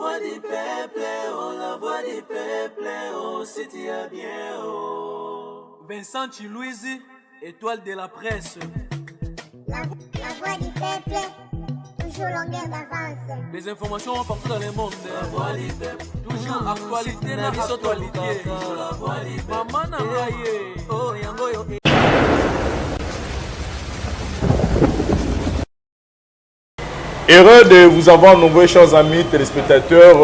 voix du peuple, oh la voix du peuple, oh si tu as bien, oh. Vincent Chiluizi, étoile de la presse. La, la voix du peuple, toujours longueur d'avance. Les informations partout dans le monde. La voix du peuple, Toujours actualité na actualité. la voix du peuple. Mama na ngai ye. Oh yango yo. Heureux de vous avoir nombreux chers amis téléspectateurs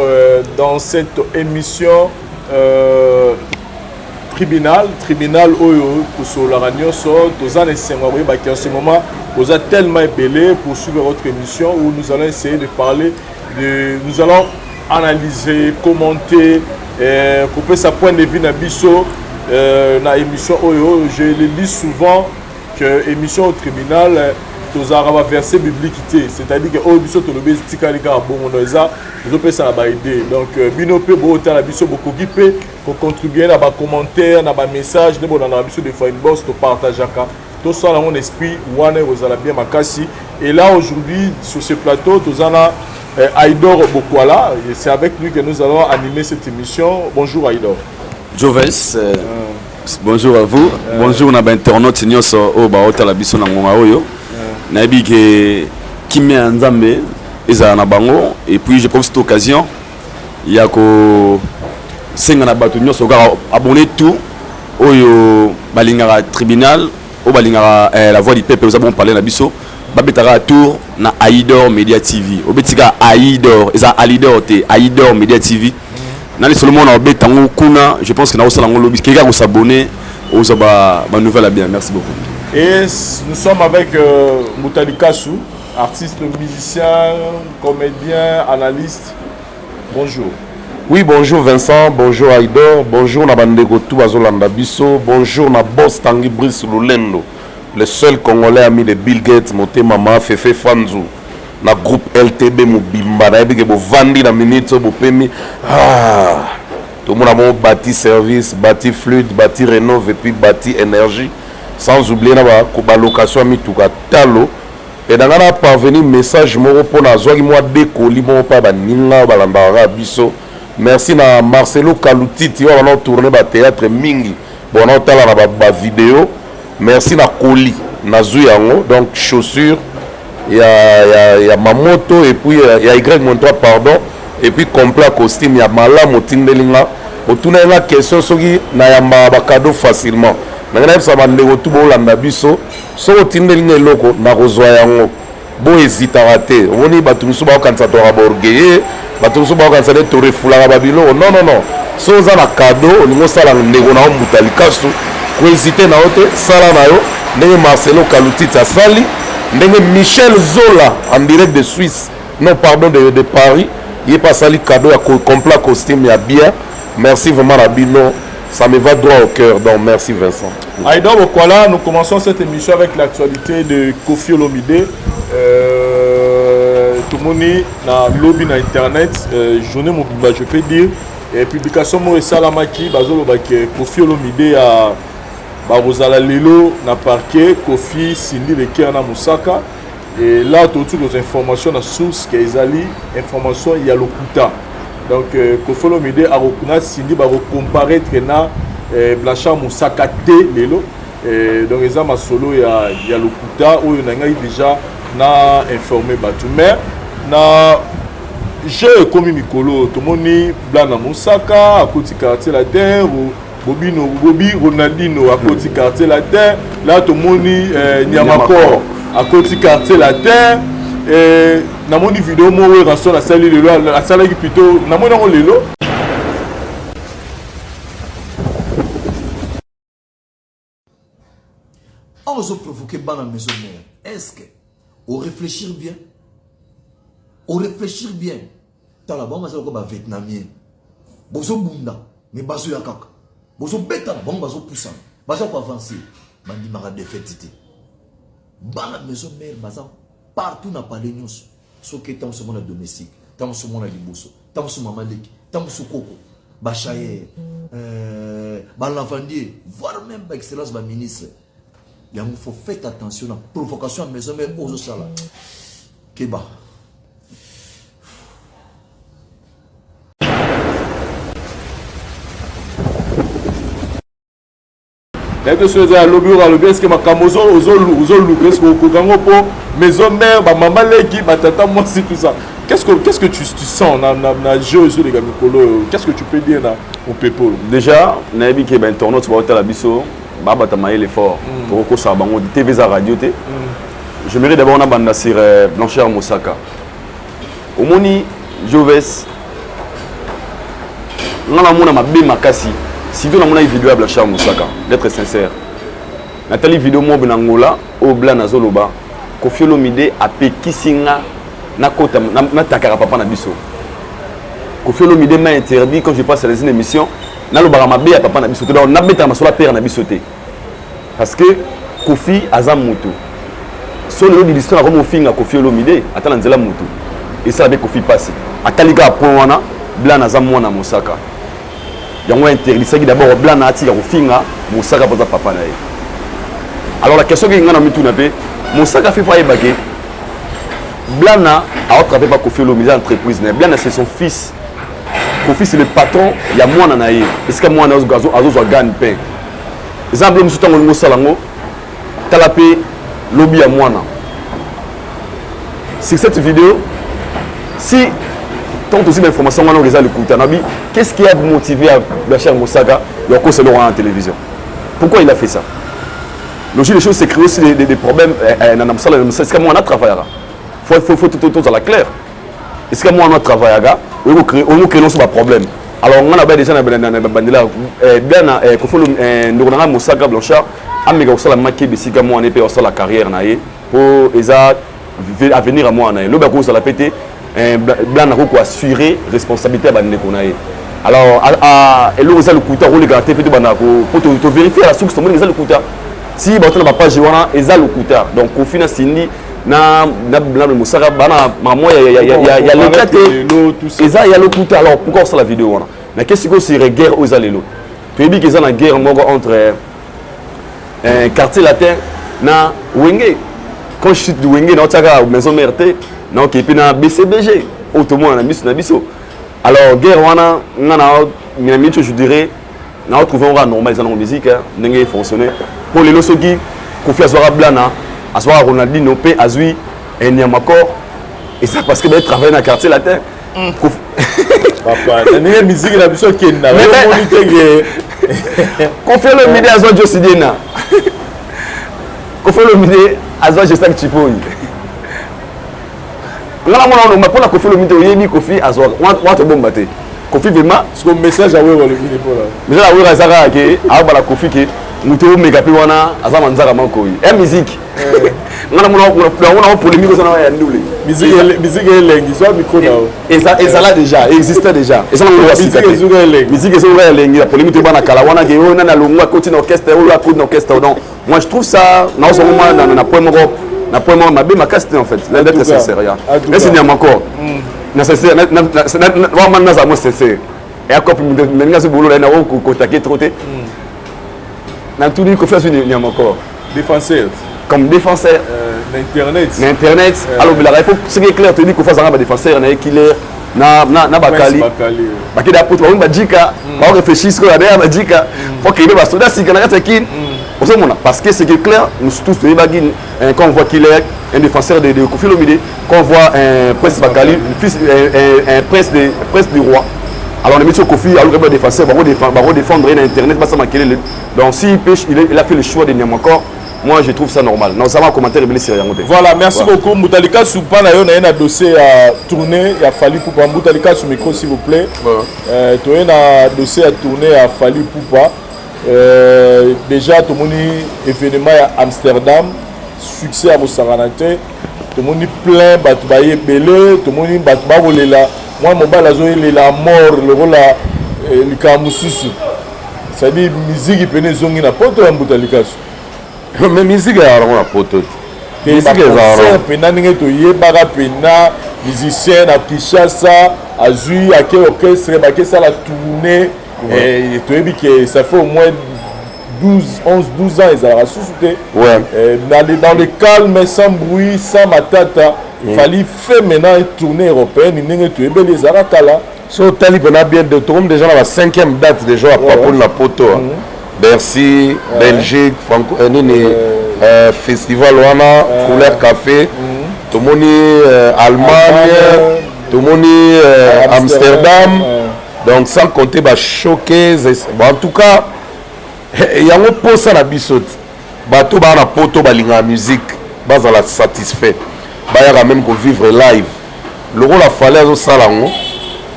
dans cette émission tribunal tribunal oyo tosololaka nyonso toza na esengo ya koyebaki en ce moment boza tellement ebele pour suivre votre émission où nous allons essayer de parler de nous allons analyser commenter kopesa point de vue na biso na émission oyo. Je le dis souvent que émission au tribunal tozalaka baverset biblique te, c'est-à-dire que oyo biso tolobi etikali kaka bongo no eza tozopesa na baidée. Donc bino mpe bootala biso, bokoki mpe kocontribue na bacommentaire, na bamessage nde bolandaka biso des fois inbox, topartageaka, tosala yango na esprit wana, ekozala bien makasi. Et là, aujourd'hui, sur ce plateau, toza na Aïdor Bokwala et c'est avec lui que nous allons animer cette émission. Bonjour Aïdor. Joves, bonjour à vous. Bonjour na bainternaute nyonso oyo baotala biso na ngonga oyo. Nayebi ke kimia ya Nzambe ezala na bango. Et puis je profite cette occasion ya kosenga na bato nyonso kaka abonné tout oyo balingaka tribunal, oyo balingaka la voix du peuple, oza bon parler na biso, babetaka tour na Aidor Media TV. Obeti kaka Aidor, eza Alidor te, Aidor Media TV na lisolo moko na obeta yango kuna. Je pense que nakosala yango lobi. Keka kos'abonner, ozwa banouvelle ya bien. Merci beaucoup. Et nous sommes avec Moutali Kassou, artiste, musicien, comédien, analyste. Bonjour. Oui, bonjour Vincent, bonjour Aïdor, bonjour na bandeko tout bazolanda biso, bonjour na boss Tanguy Brice Lulendo, le seul Congolais ami de Bill Gates, motema ma Fefe Fanzu, na groupe LTB mobimba, nayebi ke bovandi na minute oyo bopemi. Ah, tomona bongo bati service, bati fluide, bati rénove et puis bati énergie, sans oublier na ba balocation ya mituka talo. E na ngai na parvenir message moko mpona azwaki mwa dekoli moko mpa baninga oyo balandaka kaka biso. Merci na Marcelo Kalutiti oyo bana otourne bathéâtre mingi, bona otala na bavideo. Merci na koli nazwi yango, donc chaussure ya Mamoto et puis ya Y 3, pardon, et puis complet costume ya malamu otindeli nga. Otuna nga question soki nayambaka bacadeau facilement. Nangai nayebisa bandeko tu boolanda biso, soki otindeli nga eloko, nakozwa yango, bohésitaka te. Omoni bato mosusu bakokanisa toka baorgueil, bato mosusu bakokanisa nde torefulaka babiloko. Non, non, non, soki oza na cadeau olingi osala ndeko na yo mbuta likasu, kohésite na yo te, sala na yo ndenge Marcelo Kalutiti asali, ndenge Michel Zola en direct de Suisse, non pardon, de Paris, ye mpe asali cadeau ya complet costume ya bien. Merci vraiment na bino, ça me va droit au cœur. Donc merci Vincent. Aïdor Bokwala, nous commençons cette émission avec l'actualité de Koffi Olomide. Tomoni na lobi na internet, journée mobimba je peux dire, et publication moko esalamaki, bazolobaki Koffi Olomide ya bakozala lelo na parquet, Koffi, Cindy Le Cœur na Mosaka. Et là touti kozwa information na source ke ezali information ya lokuta. Donc Koffi Olomide na Cindy bakocomparaître na Blanchard Mosaka te lelo. Donc eza masolo ya lokuta oyo na ngai déjà na informé bato. Mais na jeu ekomi mikolo, tomoni Blana Mosaka akoti Quartier Latin, Bobino Bobi Ronaldinho akoti Quartier Latin, là tomoni Nyamakor akoti Quartier Latin. Namoni video moko Ranson asali lelo, asalaki plutôt, namoni yango lelo. Awa ozoprovoke bana maison mère. Est ce que oréfléchir bien? Oréfléchir bien, tala bango baza lokola bavietnamien. Bozobunda me bazoya kaka, bozobetana bango bazopusana, baza koavance, bandimaka défaite te. Bana maison mère baza partout na palais nyonso. Soki ntango mosu omona domestique, ntango mosu omona liboso, ntango mosu mama leki, ntango mosu koko bachayer, balavandier, voire même baexcellence baministre. Yango faut faites attention na provocation ya maison mère oyo ozosala. Keba. Nayebi te soki eza ya lobi oyo alobi, est-ce makambo ozoluka, est-ce okoka yango mpo maison mère, bamama leki, batata mwasi, tout ça? Qu'est-ce que tu sens na jeu ezoleka mikolo oyo? Qu'est-ce que tu peux dire na mopepe oyo? Déjà nayebi ke bainternaute baotala biso, babata mayele fort, tokokosaka bango, TV eza radio te. J'aimerais d'abord nabanda sur Blanchard Mosaka. Omoni Joves, nga namona mabe makasi, surtout namonaki video ya Blanchard Mosaka. D'être sincère, natali video moko na Angola oyo Blan azoloba: Koffi Olomide apekisi nga nakota natakaka papa na biso. Koffi Olomide m'a interdit, quand je passe dans une émission, nalobaka mabe ya papa na biso te, donc nabetaka masolo ya père na biso te, parce que Koffi aza moto. So lelo didistone akomi ofinga Koffi Olomide ata na nzela motu, esala mpe Koffi mpasi. Atali kaka point wana, Blan aza mwana Mosaka, yango interdisaki d'abord Blan atika kofinga Mosaka mpo aza papa na ye. Alors la question que nga na mituna mpe, Mosaka fe mpo ayeba ke Blana aotrape pa Koffi Olomide, eza entreprise na ye. Blana, c'est son fils. Koffi, c'est le patron ya mwana na ye, esika mwana azozwa gagne pain. Eza bilo mosusu, ntango olingi osala yango, tala mpe lobi ya mwana. Sur cette vidéo, si tant tozi bainformation wana oyo eza lokuta, nabi qu'est-ce qui a motivé à Blanchard Mosaka ya kosala eloko wana na télévision? Pourquoi il a fait ça? Logique des choses, c'est créer aussi des problèmes na mosala esika mwana travaillaka. Faut tozala clair, esika mwana travaillaka, oyo nyonso baproblème. Alors nga na baya déjà na bandela bien na Koffi, ndeko na ngai Mosaka Blanchard ameka kosala makebe esika mwana ye mpe asala carrière na ye, mpo eza avenir ya mwana na ye. Lobi akozala mpe te, Blan akoki koassurer responsabilité ya bandeko na ye. Alors eloko eza lokuta, akolekaka te mpe tobanda po tovérifie la source, tomoni eza lokuta. Ti bato na bapage wana, eza lokuta. Donc Koffi na Cindy na Mosaka bana mamo ya leta te, eza ya lokuta. Alors pourquoi osala video wana? Na sikoyo sur guerre oyo eza lelo, toyebi ke eza na guerre moko entre Quartier Latin na Wenge. Quand je cite Wenge, naotiaka Maison Mère te, naoke mpe na BCBG oyo tomona na miso na biso. Alors guerre wana, nga na minute, je dirais, na retrouve ngo normal, eza nango musique ndenge efonctionne. Mpo lelo soki Koffi azwaka Blana, azwaka Ronaldino mpe azwi Niamakor, eza parce que baye na Quartier Latin. Papa, na ndenge musique na biso okenda, omoni teke Koffi Olomide azwa Josidena, Koffi Olomide azwa Gesac Tshipoyi. Nga namona wana mpona Koffi Olomide, oyebi Koffi azwaka wana, tobomba te, Koffi vraiment. Siko message ya Wera olobi ni mpona Message ya Wera eza kaka ke aobala Koffi ke moto omeka mpe wana aza manzaka makoyi ya musique. Nga namona polémique oza na ya ndule. Musique elengi, zwa micro na yo. Ezala déjà, existe déjà, eza nango ya sika te. Musique ezoka elengi. Ya polémique toyeba na kala wana ke oyo nani alongwa, akoti na orchestre, oyo akoti na orchestre. Donc moi je trouve ça, naozongo mwa na point moko, na point moko mabe makasi te en fait, d'être sincère. Ya esi nyama encore na sincère, vraiment nazala mo sincère eya cope ndenge azobolola ye na okotake trop te. Natuni, Koffi azwi nyama encore défenseur comme défenseur na internet. Na internet alobelaka. Il faut ce qui est clair, toyebi Koffi azalaka badéfenseur na ye, Killer na Bakali. Bakende apoto, bango bajika baorefléchir sikoyo adeya bajika, faut kebe basoda sika na kati ya Kine ozomona. Parce que ce qui est clair, nous tous toyebaki, quand on voit Killer, un défenseur de Koffi Olomide, quand on voit un Prince Bakali, fils, un prince, de, prince du roi. Alors on est mis sur Koffi alors que défenseur bako défendre na internet, basa makelele. Donc s'il pêche, il a fait le choix de Niamakor, moi je trouve ça normal. Non, ça va, commentaire ebele sur yango te. Voilà, merci beaucoup Mbutalika Supa. Na yo na ye na dossier ya tournée ya Fally Ipupa. Mbutalika su micro, s'il vous plaît. Toye na dossier ya tournée ya Fally Ipupa. Déjà tomoni événement ya Amsterdam, succès ya kosakana te. Tomoni plein, bato baye ebele. Tomoni bato bakolela, mwa mobali azoyelela mort lokola likambo mosusu, c'est-à-dire musique pene ezongi na Poto ya Mbuta Likasu. Mais musique ezalaka nango na Poto te. Musique ezalaka mpena ndenge toyebaka mpena musicien na Kinshasa azwi ake orchestre, bakesala tournée. Toyebi ke ça fait au moins 12, 11, 12 ans ezalaka susu te. Dans le calme, sans bruit, sans matata, Fally fait maintenant une tournée européenne ndenge toyebeli ezalaka kala. So otali mpena bien, tokomi déjà na ba cinquième date déjà ya papoli na Poto. Bercy, Belgique, Franco, eh, nini euh, festival wana Couleur Café, tomoni Allemagne, tomoni Amsterdam, donc sans compter ba showcase. Bon, en tout cas yango posa na biso ti bato baa na poto balingaka musique bazala satisfait, bayaka même kovivre live lokola Fally azosala yango.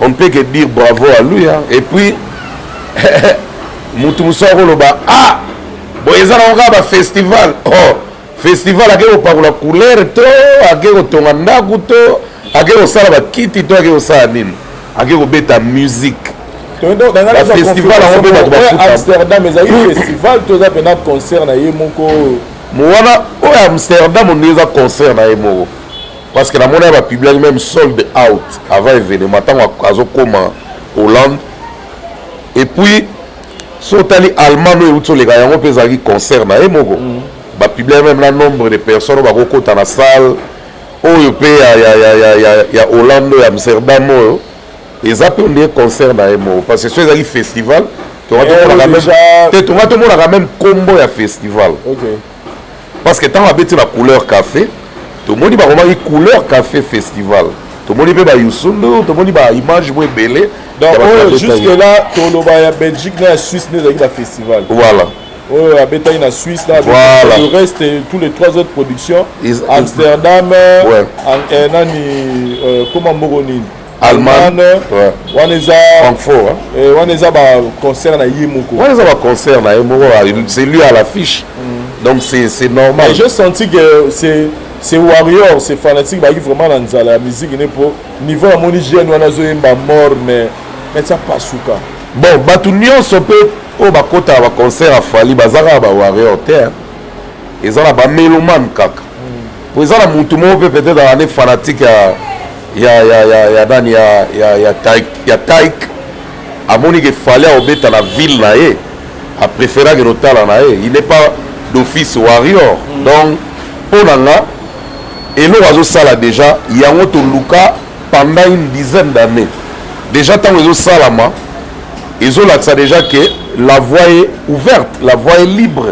On ne peut que dire bravo à lui, hein. Et puis mutu mosusu akoloba: "Ah boye, eza nango kaka bafestival." Oh, festival ake kopakola couleur to ake kotonga ndako to ake kosala bakiti to ake kosala nini? Ake kobeta musique. Bafestival yango mpe bato bafuta. Amsterdam ezali festival to eza mpena concert na ye moko? Wana oyo Amsterdam nde eza concert na ye moko, parce que namoni ya bapubliaki même sold out avant événement, ntango azokóma Hollande. Et puis so otali Allemagne oyo euti oleka, yango mpe ezalaki concert na ye moko. Bapubliaki même na nombre de personnes oyo bakokota na salle. Oyo mpe ya Hollande oyo, Amsterdam oyo, eza mpe nde concert na ye moko, parce que so ezalaki festival, te tonga tomonaka même nkombo ya festival. Parce que ntango abeti na Couleur Café, tomoni bakomaki Couleur Café Festival, tomoni mpe baYoussou N'Dour, tomoni baimage mo ebele. Donc oyo jusque là toloba ya Belgique na ya Suisse nde ezalaki bafestival? Voilà. Oyo abetaki na Suisse na voilà. Le reste, tous les trois autres productions, Amsterdam, ouais. Nani, koma moko nini? Allemagne, ouais. Wana eza Francfort. Hein? Wana eza baconcert na ye moko. Wana eza baconcert na ye moko, c'est lui à l'affiche, donc c'est normal. Mais j'ai senti que c'est warrior, c'est fanatique, bazalaki vraiment na nzala ya musique ne po niveau namoni jeune wana azoyemba mort, mais tia pasuka. Bon, bato nyonso mpe oyo bakotaka baconcert ya Fally baza kaka bawarrior te, eza na bamélomane kaka, po eza na mutu moko mpe peut-être ane fanatique ya nani, ya Taik, amoni ke Fally aobeta na ville na ye, apréféraki kotala na ye. Il n'est pas d'office warrior. Donc mpo na nga, eloko azosala déjà, yango toluka pendant une dizaine d'années déjà. Ntango ezosalama, ezolakisa déjà que la voie est ouverte, la voie est libre.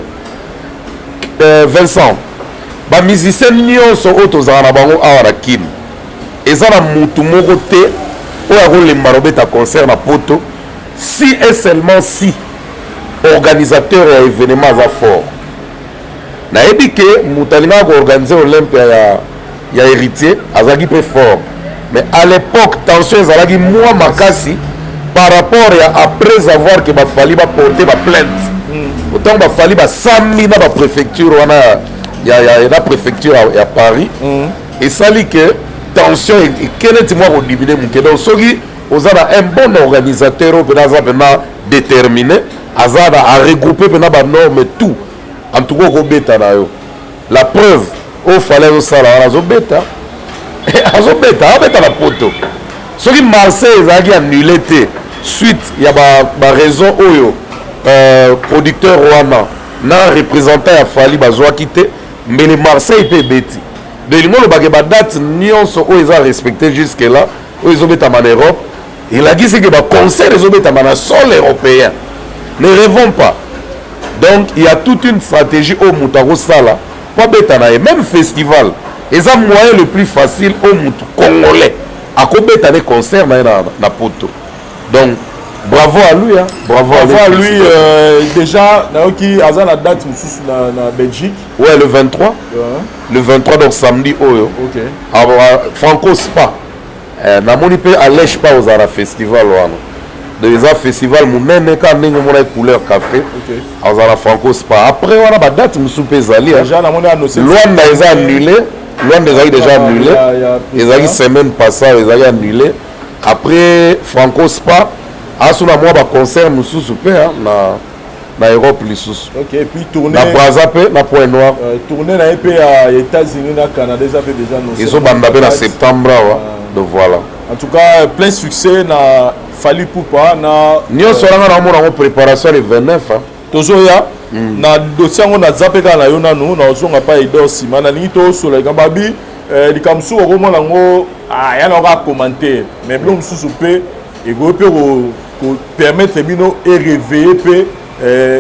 Vincent, bamusicien nyonso oyo tozala na bango awa na Kini, eza na mutu moko te oyo akolemba na obeta concert na poto si et seulement si organisateur ya événement aza fort. Nayebi ke moto alingaka koorganiser Olympia ya Héritier azalaki mpe fort, mais à l'époque tension ezalaki mwa makasi par rapport ya après avoir ke baFally baporte baplainte. Otango baFally basambi na bapréfecture wana ya na préfecture ya Paris, esali ke tension eke neti mwa kodiminuer moke. Donc soki oza na un bon organisateur oyo mpena aza mpena déterminé, aza na aregroupe mpena banorme tout, en tout cas okobeta na yo. La preuve, oyo Fally azosala wana, azobeta, azobeta, azobeta na poto. Soki Marseille ezalaki annulé te suite ya baraison oyo producteur wana na représentant ya Fally bazwaki te, mbele Marseille mpe ebeti. Donc elingi olobake badate nyonso oyo eza respecté jusque là, oyo ezobetama na Europe, elakisi ke baconcert ezobetama na sol européen. Ne rêvons pas. Donc il y a toute une stratégie oyo moto akosala po abeta na ye. Même festival eza moyen le plus facile oyo motu congolais akobeta ne concert na ye na poto. Donc bravo à lui, hein. Bravo, bravo à lui. Déjà nayoki aza na date mosusu na Belgique. Ouais, le 23, le 23, donc samedi oyo. Alors, Franco Spa, namoni mpe alèche pa ozala na festival wana. Donc eza festival monene kaka ndenge omona Couleur Café. Azala na Franco Spa. Après wana badate mosusu mpe ezali. Déjà namoni annoncé. Luanda eza annulé, Luanda ezalaki déjà annulé, ezalaki semaine passée, ezalaki annulé. Après Franco Spa, aso na mwa baconcert mosusu mpe na Europe lisusu. Ok, et puis tournée na Braza mpe na Point Noir. Tournée na ye mpe ya États-Unis na Canada eza mpe déjà annoncé. Ezobanda mpe na septembre awa, donc voilà. En tout cas, plein succès na Fally Ipupa na Nyonso wana nga naomona yango préparation le 29, hein. Tozoya na dossier yango, naza mpe kaka na yo nanu, nazonga pa Edor nsima. Nalingi tosola likambo abi likambo mosusu okomona yango ya na kaka commentaire, mais biloko mosusu mpe ekoki mpe kopermettre bino eréveiller mpe.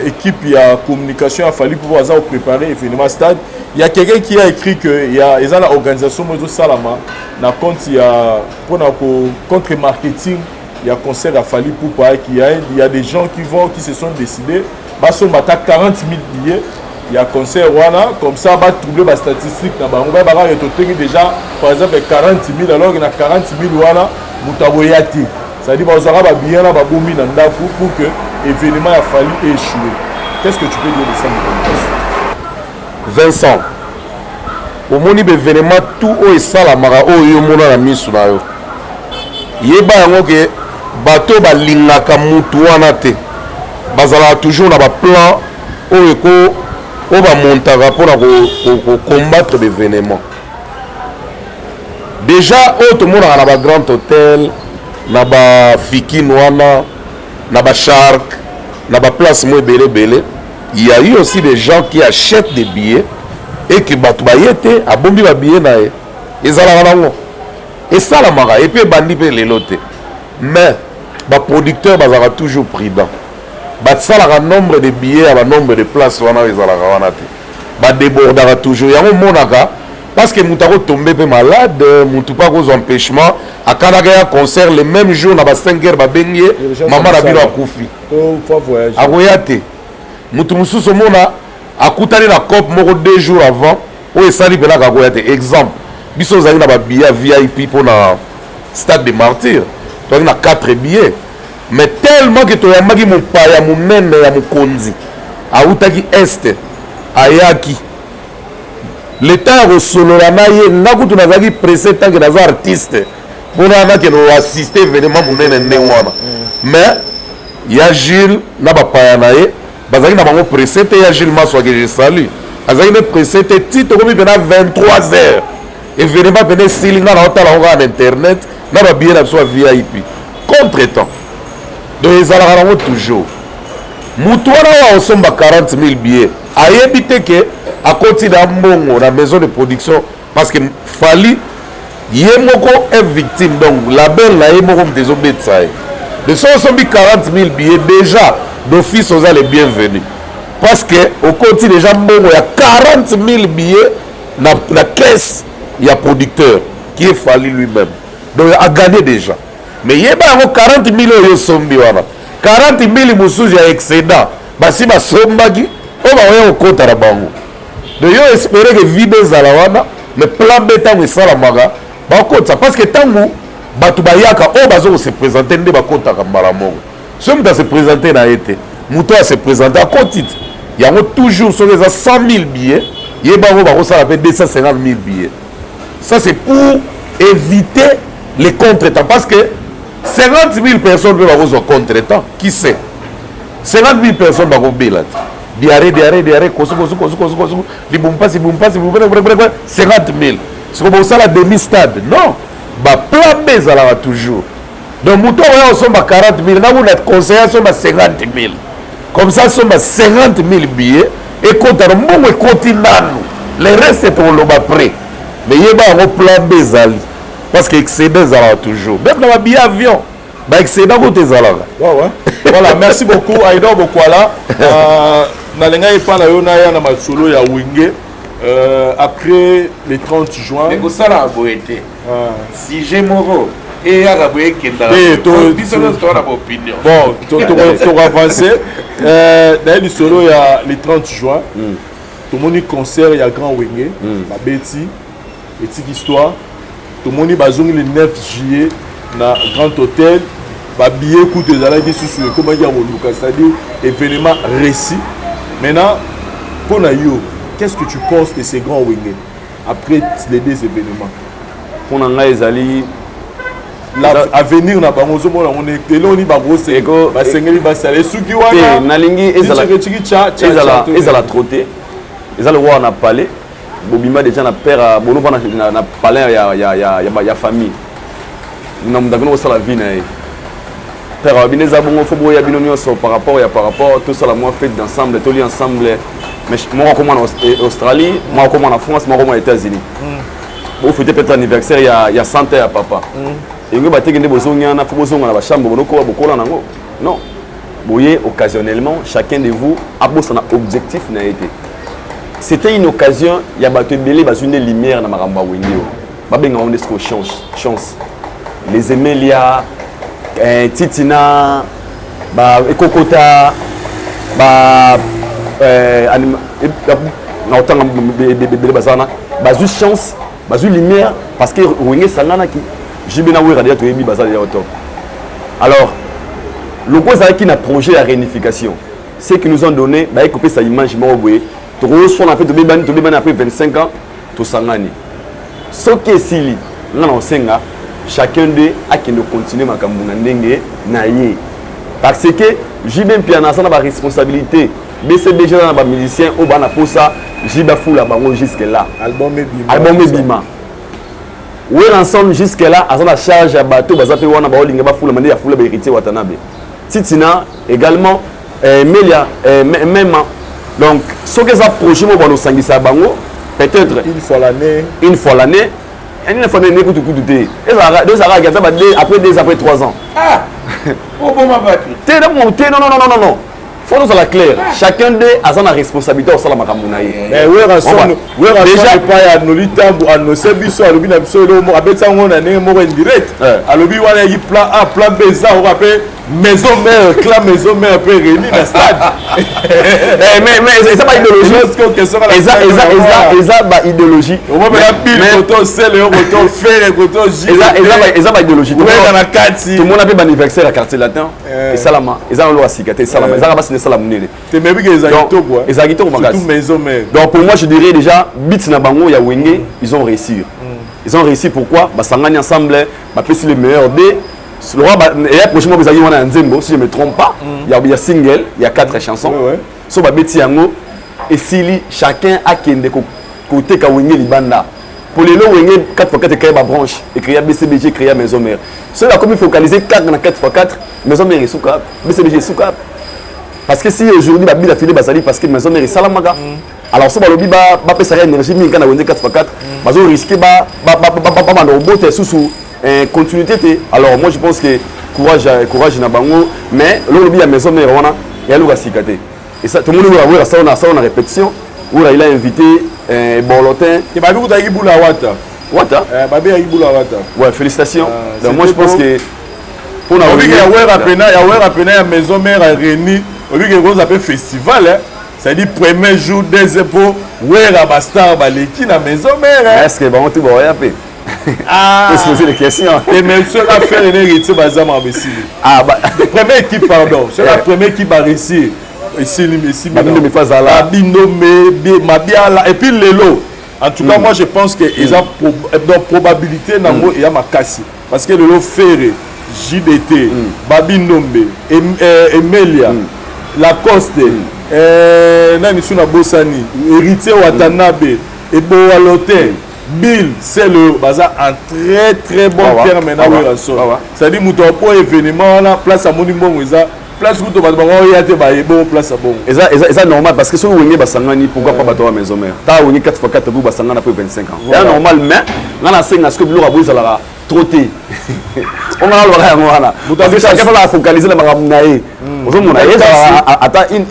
Équipe ya communication ya Fally Ipupa baza préparer événement stade. Il y a quelqu'un qui a écrit que il y a eza na organisation moko ezosalama na compte ya mpona ko contre marketing ya concert ya Fally Ipupa, qu'il y a des gens qui vont, qui se sont décidés, basomba ata 40 000 billets ya concert wana, comme ça batrouble bastatistique na bango, bayebaka toteki déjà par exemple 40 000, alors que na 40 000 wana moto akoya te. C'est-à-dire bazwaka babillet na babombi na ndako pour que événement ya Fally échoué. Qu'est-ce que tu peux dire de ça, communication? Vincent, omoni baévénement tout oyo esalamaka, oyo yo omona na miso na yo, yeba yango ke bato balingaka mutu wana te, bazalaka toujours na baplan oyo eko oyo bamontaka mpona kocombattre baévénement. Déjà oyo tomonaka na bagrand hôtel, na bafikine wana, na bashark, na baplace mo ebele ebele, il y a eu aussi des gens qui achètent des billets et que bato baye te, abombi babillet na ye. Ezalaka nango, esalamaka, et puis ebandi mpe lelo te. Mais baproducteur bazalaka toujours prudent, basalaka nombre de billets ya banombre de place wana oyo ezalaka wana te, badébordaka toujours. Yango omonaka, parce que moto akotombe mpe malade, motu mpe akozwa empêchement, akanaka ya concert le même jour na ba 5 heures, babengi ye, mama na bino akufi, akoya te. Motu mosusu omona akutani na cope moko 2 jours avant oyo esali mpenaka, akoya te. Exemple, biso ozalaki na babillet ya VIP mpona Stade de Martyr, tozalaki na 4 billets, mais tellement ke toyambaki mopaya monene ya mokonzi awutaki este, ayaki, leta ya kosolola na ye, nga kutu nazalaki pressé tant que naza artiste mpona nakende koassiste événement monene ndenge wana. Mais ya Gilles na bapaya na ye bazalaki na bango pressé te. Ya Gilles Maswaki, je salue, azalaki nde pressé te. Ti tokomi mpena 23 heures, événement mpena esili, nga na otala yango kaka na internet na babillet na biso ya VIP. Contre temps, donc ezalaka nango toujours. Mutu wana oyo akosomba 40 000 billets ayebi te ke akoti na mbongo na maison de production, parce que Fally ye moko est victime, donc label na ye moko moto ezobetisa ye. De soki osombi 40 000 billets, déjà d'office oza le bienvenu, parce que okoti déjà mbongo ya 40 000 billets na caisse ya producteur qui est Fally lui-même, donc a gagné déjà. Mais yeba yango, 40 000 oyo osombi wana, 40 000 mosusu ya excédent basi basombaki oyo bakoya kokota na bango. Donc yo espérer ke vide ezala wana, mais plan B ntango esalamaka bakotisa, parce que ntango bato bayaka oyo baza kose présenter nde bakotaka mbala moko. Soki moto ase présente na ye te, moto oyo ase présente akoti te. Yango toujours soki eza 100 000 billets, yebango bakosala mpe 250 000 billets. Ça, c'est pour éviter les contretemps, parce que 50 000 personnes mpe bakozwa contretemps. Qui sait, 50 000 personnes bakobela te, diarrhée, diarrhée, diarrhée, kosu kosu kosu kosu kosu, libumu mpasi, libumu mpasi, 50 000, siko bosala demi stade. Non, baplan B ezalaka toujours. Donc moto oyo osomba 40 000, nga kuna conseiller asomba 50 000, comme ça asomba 50 000 billets, ekota na mbongo, ekoti nanu, le reste tokoloba près. Mais yeba yango, plan B ezali, parce que excédent ezalaka toujours, même na babillet avion baexcédent kuta ezalaka. Ouais. Voilà, merci beaucoup Aïdor Bokwala. Nalingaki epa na yo naya na masolo ya Wenge après le 30 juin. Ekosalaka boye te, sujet moko eyaka boye, ekendaka, biso nyonso toza na baopinion. Bon, tokoavance naye lisolo ya le 30 juin. Tomoni concert ya Grand Wenge, babeti, etiki histoire. Tomoni bazongi le 9 juillet na Grand Hôtel, babillet kutu ezalaki susu ekomaki ya koluka, c'est-à-dire événement réussi. Maintenant, mpo na yo, qu'est-ce que tu penses de ces Grands Wenge après les deux événements? Mpo na ngai ezali Avenir na bango, ozomona yango eloni bango basengeli basala esuki wana? Nalingi ezala trop te. Eza lokola na palais, bobima déjà na père, bonova na palais ya famille, na moto akoni kosala vie na ye. Père bino eza bongo, fo boya bino nyonso par rapport tosala mwa fête d'ensemble, tolia ensemble. Mais moko akoma na Australie, moko akoma na France, moko akoma na États-Unis. Bofete peut-être anniversaire ya 100 ya papa, yango bateki nde bozongi wana, fo bozonga na bachambre bonokoba bokola nango. Non, Boye occasionnellement, chacun de vous abosana objectif na ye te. C'était une occasion ya bato ebele bazwi nde lumière na makambo ya Wenge oyo. Babenga yango nde sikoyo chance, chance. Les Emelia, eh, Titina, ba Ekokota, ba eh, anima, eh, na otanga ebele baza wana, bazwi chance, bazwi lumière parce que Wenge esanganaki. JB na Werra déjà toyebi baza déjà au top. Alors, loko ezalaki na projet ya réunification. Ce qui nous ont donné, baye kopesa image moko boye, tokoswana mpe tobebani, tobebani après 25 ans, tosangani. Soki esili, nga na osenga chacun d'eux akende continuer makambo na ndenge na ye. Parce que JB Mpiana aza na ba responsabilité, BCBG aza na ba musiciens oyo bana posa JB afula bango jusque là. Album ebima. Album ebima. Werrason jusque là aza na charge ya bato baza mpe wana baolinga bafula nde ya fula ba héritier Watanabe. Titina également, Melia, même. Donc soki eza projet moko banosangisa bango peut-être une fois l'année, une fois l'année, une fois l'année kutu kutu te, ezalaka ata ba après 2, après 3 ans. Ah, oboma bato. Te, non, te, non, non, non, non, non, faut tozala clair, chacun d'eux aza na responsabilité osala makambo na ye. Mais Werrason, Werrason epai ya Noli Tambu annonce biso, alobi na biso eloko moko, abeti yango na ndenge moko indirect. Alobi wana yaki plan A, plan B eza oka mpe Maison Mère, clan Maison Mère mpe réuni na stade. Mais eza ba idéologie, eza ba idéologie. Omomela pile koto sele yo koto fere koto. Eza ba idéologie. Wera na kati. Tomona mpe baanniversaire ya Quartier Latin esalama, eza na eloko ya sika te, esalama, ezaka basi esala monene. Te, mais bike ezala kitoko. Ezala kitoko makasi. Surtout Maison Mère. Donc pour moi, je dirais déjà but na bango ya Wenge, ils ont réussi, ils ont réussi. Pourquoi? Basangani ensemble, bapesi le meilleur de eya projet moko ezalaki wana ya nzembo, si je me trompe pas, ya single ya 4 chansons. So babeti yango, esili, chacun akende koteka Wenge libanda. Po lelo Wenge 4x4 ecréa babranche, ecréa BCBG, ecréa Maison Mère. Soki bakomi focaliser kaka na 4x4, Maison Mère esuka, BCBG esuka. Parce que si aujourd'hui babila file bazali, parce que Maison Mère esalamaka. Alors so balobi bapesaka énergie mingi kaka na Wenge 4x4, bazo risquer babanda kobota lisusu continuité te. Alors moi, je pense que courage, courage na bango. Mais lolobi ya Maison Mère wana eyaluka sika te. Tomoni oyo Wera asala na asala na répétition. Wera, il a invité Bolotin. Te, babi kutaki bula Wata. Wata. Babi yaki bula Wata. Ouais, félicitations. Donc moi, je pense que mpona obiki ya Wera pena, ya Wera pena ya Maison Mère réuni, obiki ekozala mpe festival, hein. C'est-à-dire premier jour, deuxième, po Wera, bastar baleki na Maison Mère. Est ce que bango tu baoya mpe? Ah. Se poser des questions. Te, mais soki affaire ene héritier baza makambo esili. Ah, ba... Première équipe, pardon, soki la première équipe baréussir, esili, esili. Babindombe fa azala. Babindombe, Mabiala, et puis lelo, en tout cas, moi je pense que eza donc probabilité nango eya makasi, parce que lelo Ferre, JDT, Babi Ndombe, Emelia, Lacoste, nani su nabosani, Héritier Watanabe, Ebowa Lotin, Bill Sele, baza en très très bon terme na Werrason. C'est-à-dire moto apo événement wana, place amoni mbongo eza place kuto bato bango oya te, bayebo place ya bongo. Eza normal, parce que soki Wenge basangani, pourquoi pas bato ya Maison Mère? Ta Wenge 4x4 bu basangana après 25 ans, eza normal. Mais nga nasenga sikoyo biloko abo ezalaka trop te. Onga nalobaka yango wana parce que chacun azala focaliser na makambo na ye. Ozomona ezala ata une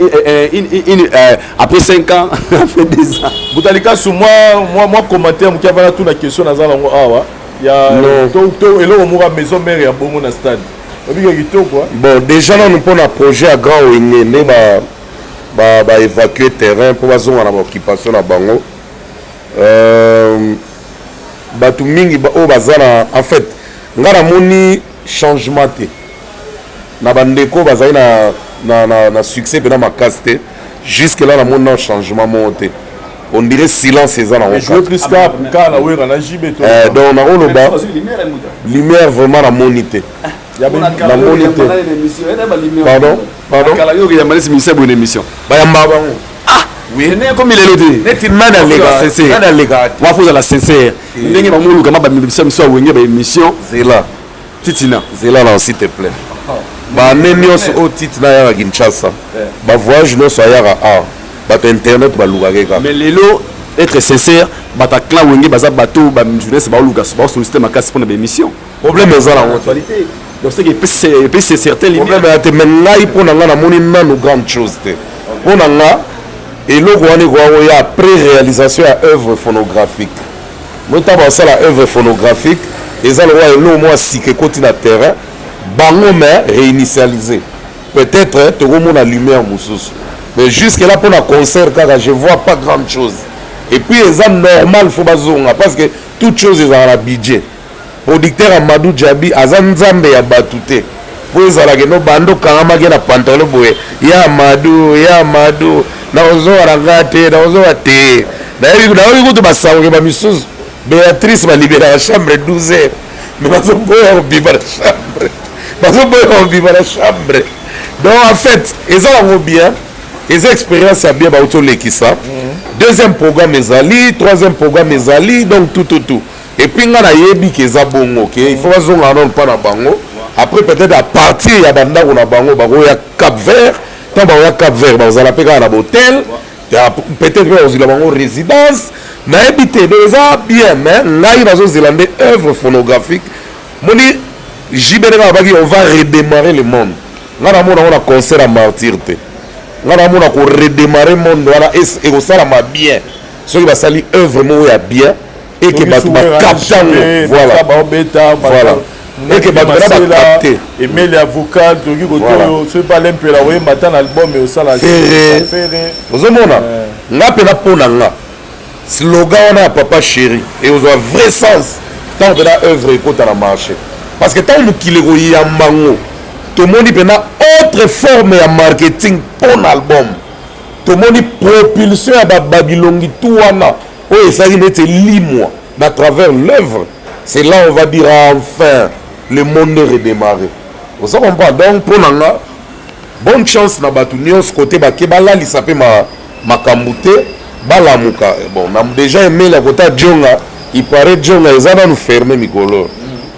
après 5 ans, après 2 ans. Butalikasu, mwa commentaire moki avana tuna question naza nango awa ya to eloko moko ya Maison Mère ya bongo na stade, obika kitoko. Bon, déjà nanu mpona projet ya Grand Wenge nde baévacue terrain mpo bazonga na baoccupation na bango. Bato mingi oyo baza na, en fait nga namoni changement te na bandeko bazali na succès mpena makasi te. Jusque là namoni na changement moko te, on dirait silence eza nango. Jouer plus kaka na Wera na JB to. Donc nakoloba lumière vraiment namoni te, namoni te, pardon, pardon. Yambalisi ministère boye na émission. Bayamba bango. Oui, komi lelo te. Neti nani aleka, nani aleka? Wa faut ozala sincère ndenge bamoluka ma bamibisa miso ya Wenge baémission. Zela. Titina. Zela na, s'il te plaît. Bane nyonso oyo Titina ayaka Kinshasa, bavoyage nyonso ayaka awa, bato internet balukaka kaka. Mais lelo, être sincère, bato ya clan Wenge baza bato bajournaliste baoluka, baosollicite makasi mpona baémission. Problème eza nango te. Donc c'est que epesi certain limite. Problème ya te, mais ngai mpo na ngai namoni nanu grande chose te. Mpo na nga eloko wana ekoya koya après réalisation ya œuvre phonographique. Moi ntango basala œuvre phonographique eza lokola eloko moko ya sika ekoti na terrain bango, mais réinitialiser peut-être tokomona lumière mosusu. Mais jusque là mpo na concert kaka, je vois pas grande chose. Et puis eza normal, faut bazonga parce que toute chose ezalaka na budget. Producteur Amadou Djabi aza nzambe ya bato te mpo ezalaka no bando okangamaki na pantalon boye ya Amadou, ya Amadou, nakozonga na nga te, nakozonga te. Nayebi, nayoki kutu basangoke bamisusu Béatrice balibelaka chambre 12 heures, mais bazoboya kobima na chambre, bazoboya kobima na chambre. Donc en fait eza yango bien, eza expérience ya bien bauti olekisa. Deuxième programme ezali, troisième programme ezali, donc tout, tout, tout. Et puis nga nayebi ke eza bongo ke il faut bazonga nano mpa na bango. Après peut-être à partir ya bandako na bango bakoya Cap Vert. Ntango bakoya Cap Vert, bazala mpe kaka na bahotel, peut-être mpe bakozwila bango résidence, nayebi te. Donc eza bien, mais ngai nazozela nde œuvre phonographique. Moni JB ndenge alobaki, on va redémarrer le monde. Ngai namona yango na concert ya Martyr te. Ngai namona koredémarrer monde wana ekosalama bien soki basali œuvre moko ya bien eke bato bacapte yango. Voilà, voilà, eke bato bana bacapte. Emeli ya vocal tokoki kotoyo soki mpe alempela koyemba ata na album osala. Ferre, ozomona nga mpena mpo na nga slogan wana ya papa chéri ekozwa vrai sens ntango mpena œuvre ekota na marché, parce que ntango mokili ekoyamba ngo, tomoni mpena autre forme ya marketing mpo na album, tomoni propulsion ya babilongi tu wana oyo esalaki neti elimwa na travers l'œuvre. C'est là on va dire enfin le monde est redémarré, oza comprendre. Donc mpo na nga, bonne chance na bato nyonso kote bake balalisa mpe makambo te, balamuka. Bon, na déjà emeli kota jonga, il paraît jonga eza nanu fermé mikolo.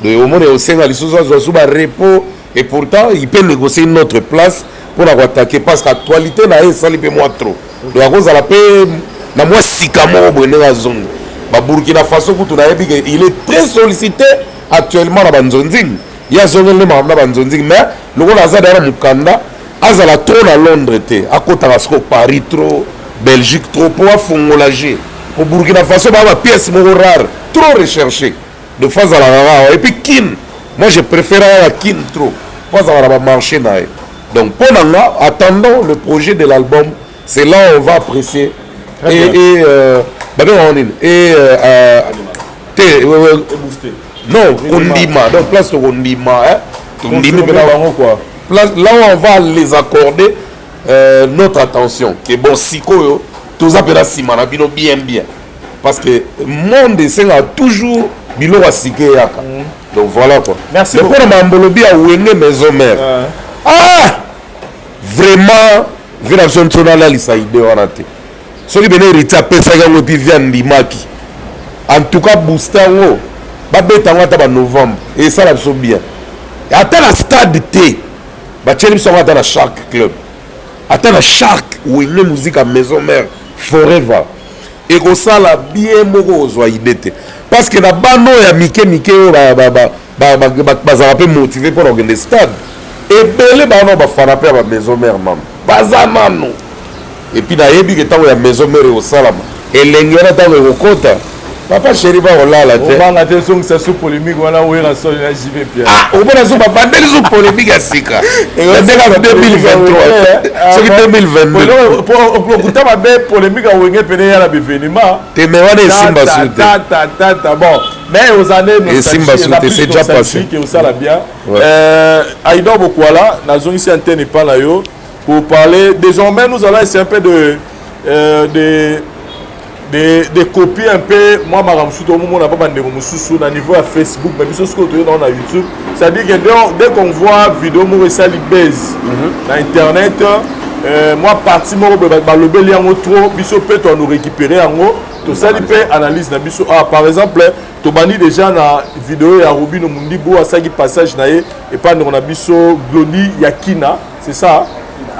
Donc omoni osenga lisusu azwa su barepos, et pourtant il peut négocier une autre place mpona koattaquer, parce que actualité na ye esali mpe mwa trop. Donc akozala mpe na mwa sika moko boye ndenge azongi baburkina Faso. Kutu nayebi ke il est très sollicité actuellement na banzonzingi, ye azongeli nde makambo na banzonzingi. Mais lokola aza daya na mokanda, azala trop na Londres te, akotaka siko Paris trop, Belgique trop, mpo afongola je po Burkina Faso baa bapièce moko rare, trop recherché de fois azalaka kaka. Et puis Kin, moi je préfère kaka Kin trop mpo azalaka na bamarché na ye. Donc mpo na nga, attendons le projet de l'album, c'est là où on va apprécier. Et babengaka nini et te non, kondima. Donc place tokondima, tondimi mpe bango quoi. Place là où on va les accorder notre attention ke bon, sikoyo toza mpena nsima na bino bien bien, parce que monde esengaka toujours biloko ya sika eyaka. Donc voilà quoi. Merci. Mais mpona mambolobi ya Wenge Maison Mère, ah vraiment, vi na biso ntona alalisa idée wana te. Soki bene héritier apesaki yango et puis vi andimaki, en tout cas booste yango, babeta yango ata banovembre, esala biso bien. Ata na stade te, batieli biso yango ata na chaque club, ata na chaque Wenge Musique ya Maison Mère forever, ekosala bien moko kozwa idée te, parce que na bana oyo ya mike mike oyo bazalaka mpe motivé mpona kokende stade ebele, bana oyo bafana mpe ya bamaison mère nano baza nano. Et puis nayebi ke ntango ya Maison Mère ekosalama, elenge wana ntango ekokota, papa chéri bakolala te. Obanga te ezongisa su polémique wana oyera soni na JB Pierre. Ah, omona so babandeli so polémique ya sika na ndenge ya 2023 soki 2022. Okuta mabe polémique ya Wenge pene ya na baévénement. Te, mais wana esimba su te. Tata, bon, mais ozande Esimba su te, c'est déjà passé. Osala bien. Aïdor Bokwala, nazongisi antenne epa na yo pour parler. Désormais, nous allons essayer un peu de copier un peu moi makambo mosusu tomomona mpa bandeko mosusu na niveau ya Facebook, mais biso sikoyo toye nango na YouTube. C'est-à-dire que dès qu'on voit vidéo moko esali base na internet, moi parti moko boye balobeli yango trop, biso mpe toano récupérer yango, tosali mpe analyse na biso. Ah, par exemple, tobandi déjà na vidéo ya Robino Mundibu, asalaki passage na ye epai ndeko na biso Glodi Yakina, c'est ça,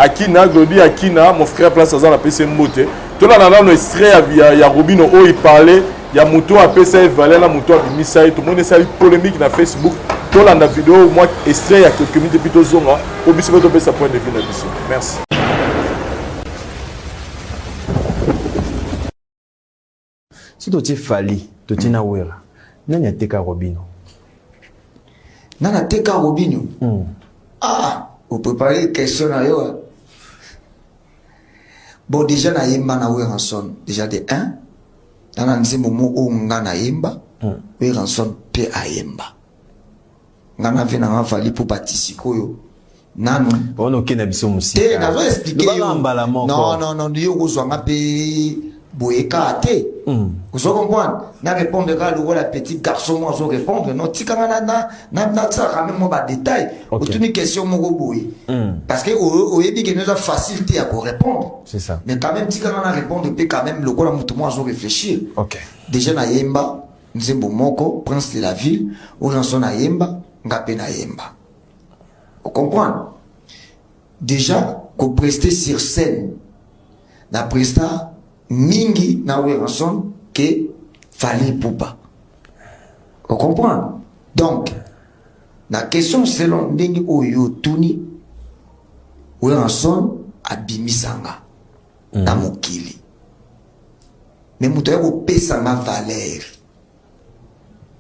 Akina, Glodi Akina, mon frère, place aza, napesi ye mbote. Tolanda nano extrait ya Robino oyo parlait ya moto apesa ye valeur na moto abimisa ye. Tomoni esali polémique na Facebook. Tolanda video mwa extrait ya quelques minutes puis tozonga po biso mpe topesa point de vue na biso. Merci. Soki totie Fally, totie na Werra, nani ateka Robino? Nani ateka Robino? Ah, o préparer question na yo. Hein? Bon, déjà na yemba na Werrason, déjà de 1. Na na nzembo mo oyo nga na yemba, Werrason pe ayemba. Nga na vie na nga Fally po bati sikoyo. Nanu. Wana okende biso mosika. Te, nazo expliquer yo. Mbala moko. Non, non, non, yo kozwa nga pe boye kaka te. Ozo comprendre? Na répondre kaka lokola petit garçon mo azo répondre. Non, tika nga na na na na tsaka quand même moi ba détail. Otuni question moko boye. Parce que oyebi que eza facile te ya ko répondre. C'est ça. Mais quand même tika nga na répondre pe quand même lokola mutu mo azo réfléchir. OK. Déjà na yemba nzembo moko Prince de la ville, Werrason na yemba, nga pe na yemba. Vous comprenez? Déjà, ko prester sur scène, na presta mingi na Werrason que Fally Ipupa. Vous comprenez? Donc, la question selon ndenge oyo tuni, Werrason abimisanga na mokili. Mais moto aye kopesa nga valeur.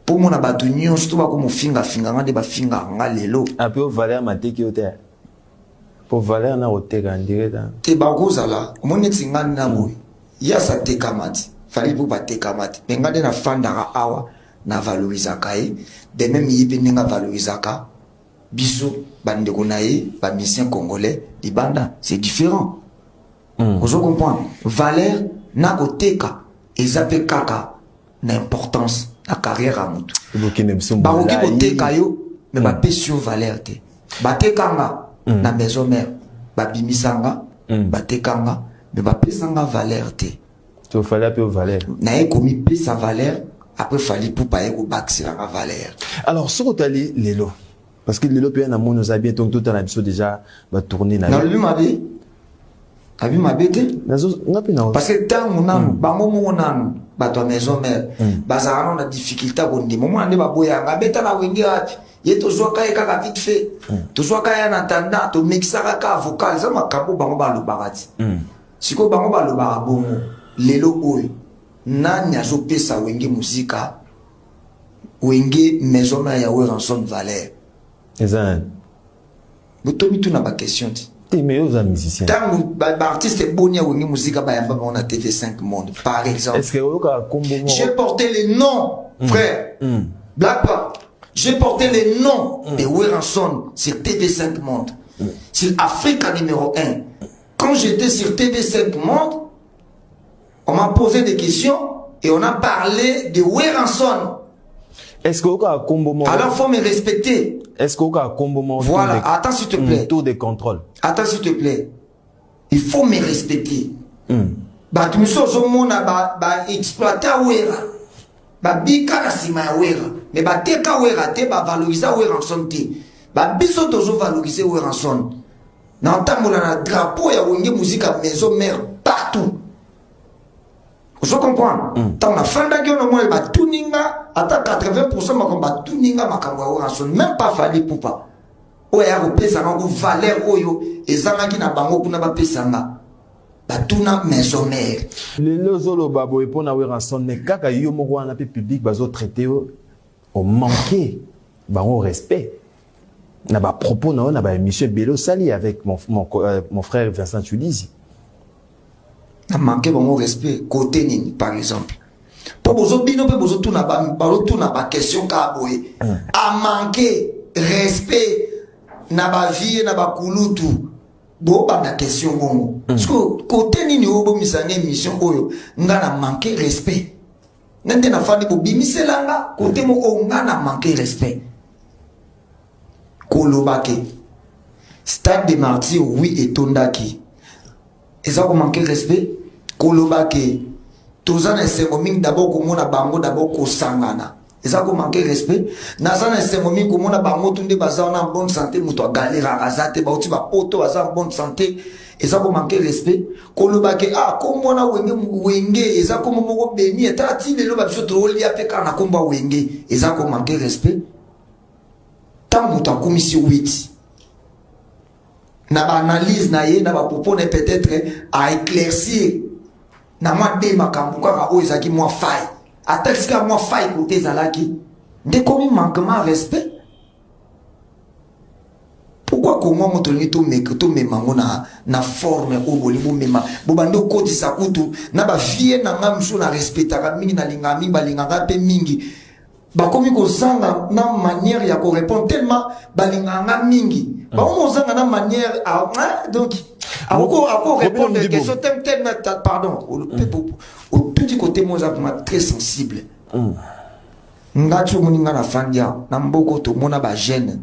Po mona bato nyonso to bakomofinga finga nga nde bafingaka nga lelo. Ape o valeur mateki yo te. Po valeur na koteka ndire ta. Te bakozala omoni neti nga na boye. Ye asa tekama ti. Fally Ipupa atekama ti. Mais nga nde nafandaka awa na valorisaka ye. De même ye pe ndenge avalorisaka biso bandeko na ye ba musiciens congolais libanda, c'est différent. Ozo comprendre? Valeur na koteka eza pe kaka na importance na carrière ya mutu. Bakoki koteka yo mais bapesi yo valeur te. Bateka nga na maison mère, babimisa nga, bateka nga mais bapesa nga valeur te. To Fally ape yo valeur. Naye komipesa valeur après Fally Ipupa aye kobakisela nga valeur. Alors soki otali lelo, parce que lelo pe na moni oza bien, donc totala biso déjà ba tourner na yo. Nalobi mabe? Abi mabe te? Nazo nga pe na Parce que tango nanu bango moko nanu bato ya maison mère bazalaka nanu na difficulté ya kondima. Omona nde baboyaka abeta na wenge wapi? Ye tozwaka ye kaka vite fait. Tozwaka ye en attendant, tomekisaka kaka vocal. Eza makambo bango balobaka ti. Sikoyo bango balobaka bongo lelo oyo nani azopesa wenge muzika wenge maison mère ya Werrason valeur? Eza nani? Botomi tuna ba question ti. Te mais oza musicien. Tango ba artiste boni ya wenge muzika bayamba bango na TV5 Monde par exemple. Est-ce que oyoka kombo moko? J'ai porté les noms frère. Black pas. J'ai porté les noms de Werrason sur TV5 Monde. Sur Africa numéro 1. Quand j'étais sur TV5 Monde, on m'a posé des questions et on a parlé de Werrason. Est-ce que oka kombo moko? Alors faut me respecter. Est-ce que oka kombo moko? Voilà, attends s'il te plaît. Tour de contrôle. Attends s'il te plaît. Il faut me respecter. Bato misusu ozomona ba exploiter Werra. Ba bika na sima ya Werra. Mais ba teka Werra te, ba valoriser Werrason te. Ba biso tozo valoriser Werrason. Na ntambola na drapeau ya Wenge Musica maison mère partout. Ozo comprendre? Tant na fandaki ono moi ba tuninga ata 80% makambo ba tuninga makambo ya Werrason, même pas Fally Ipupa. Oyo ya kopesa nga valeur oyo ezangaki na bango kuna ba pesa nga. Ba tuna maison mère. Lelo ozoloba boye pona Werrason, mais kaka yo moko wana pe public bazo traiter yo au manquer bango respect. Na ba propos na yo na ba émission ebele osali avec mon frère Vincent Tulizi. Na manquer bango respect côté nini par exemple? Po bozo bino pe bozo tuna ba, bazo tuna ba question ka boye. A manquer respect na ba vie na ba kulutu. Bo ba na question bongo. Parce que côté nini oyo bomisa nga émission oyo nga na manquer respect. Nga nde na fandi bo bimisela nga côté moko nga na manquer respect. Koloba ke Stade des Martyrs oui etondaki. Eza ko manquer respect. Koloba ke toza na esengo mingi d'abord komona bango d'abord kosangana. Eza ko manquer respect. Naza na esengo mingi komona bango tout nde baza wana en bonne santé, moto a galéraka aza te, bauti ba poto baza en bonne santé. Eza ko manquer respect. Koloba ke ah kombo na wenge wenge eza kombo moko béni etala ti lelo ba biso tolia pe kaka na kombo ya wenge. Eza ko manquer respect. Ntango moto akumisi 8 na baanalyse na ye na bapropos na ye, peut-être aéclaircir na mwa de makambo kaka oyo ezalaki mwa faille, ata esika mwa faille kote ezalaki nde komi manquement respect. Pourquoi Kongo yango tolingi tomeka tomema yango na forme oyo bolingi bomema? Bobandi okotisa kutu na bavie na ngai mosusu na respectaka mingi, nalingaka mingi, balingaka mpe mingi, bakomi kozanga na manière ya korépondre tellement balingaka nga mingi, bakomi kozanga na manière, donc akorépondre question tellement. Pardon, otuti kote mo eza vraiment très sensible. Nga ti omoni nga nafandi awa na mboka, tomona bajeune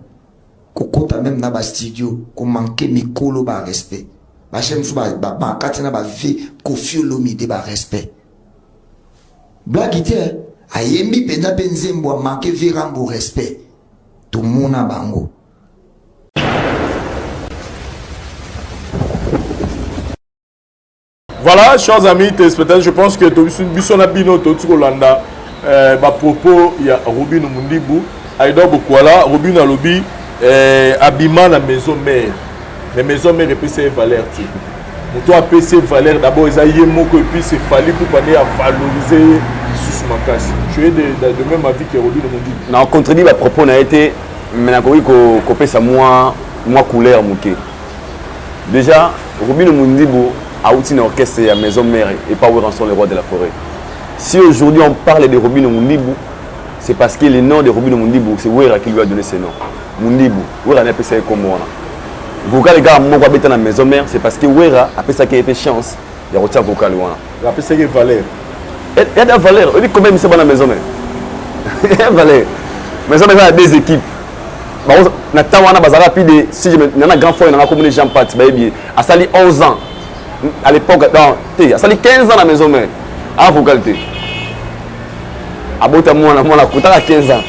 kokota même na bastudio, komanquer mikolo barespect, bajeune mosusu bakati na bavie Kofi Olomide barespect, blague te, ayembi mpenza mpe nzembo amanquer virambo respect, tomona bango. Voilà, chers amis téléspectateurs, je pense que biso na bino toti kolanda bapropos ya Robino Mundibu, Aidor Bokwala. Robino alobi abima na maison mère, mais maison mère epesi ye valeur te. Moto apesi ye valeur d'abord eza ye moko, et puis c'est Fally Ipupa nde avaloriser ye lisusu makasi. Tu es de même avis que Robino Mundibu? Na contredit bapropos na ye te, mais nakoki kopesa mwa couleur moke. Déjà, Robino Mundibu auti na orchestre ya maison mère et pas Werrason, le roi de la forêt. Si aujourd'hui on parle de Robino Mundibu, c'est parce que le nom de Robino Mundibu, c'est Wera qui lui a donné ce nom. Mundibu, Wera n'a pas ça comme wana. Vocal gars moko abeta na maison mère, c'est parce que Wera apesaki ye mpe chance ya kotia vocal wana. Apesaki valeur. Il y a de la valeur. Oyebi combien mise bana maison mère? Il y a valeur. Maison mère eza na deux équipes. Na temps wana bazalaka plus de, si je me nana grand frère nanga komoni Jean Pat, bayebi ye, asali 11 ans à l'époque, non te, asali 15 ans na maison mère, a vocal te, abota mwana, mwana akotaka 15 ans,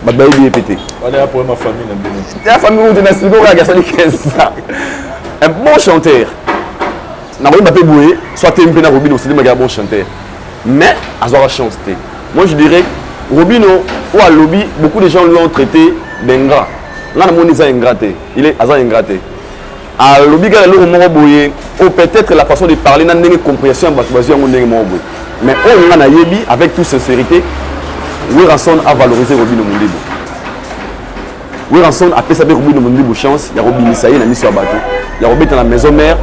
bato bayebi ye mpe te. Wana ya problème ya famille na bino. Ya famille te, na siko kaka asali 15 ans, un bon chanteur nakoyeba mpe boye, soit te mpe na Robino oselemaki ya bon chanteur, mais azwaka chance te. Moi je dirais Robino oyo alobi, beaucoup de gens l'ont traité d'ingrat. Nga namoni eza ingrat te, il est aza ingrat te. Alobi kaka eloko moko boye oyo, peut-être la façon de parler na ndenge compréhension ya bato bazwi yango ndenge moko boye, mais oyo nga nayebi avec toute sincérité, Werrason a valorisé Robino Mundibu. Werrason apesa mpe Robino Mundibu chance ya kobimisa ye na miso ya bato, ya kobeta na maison mère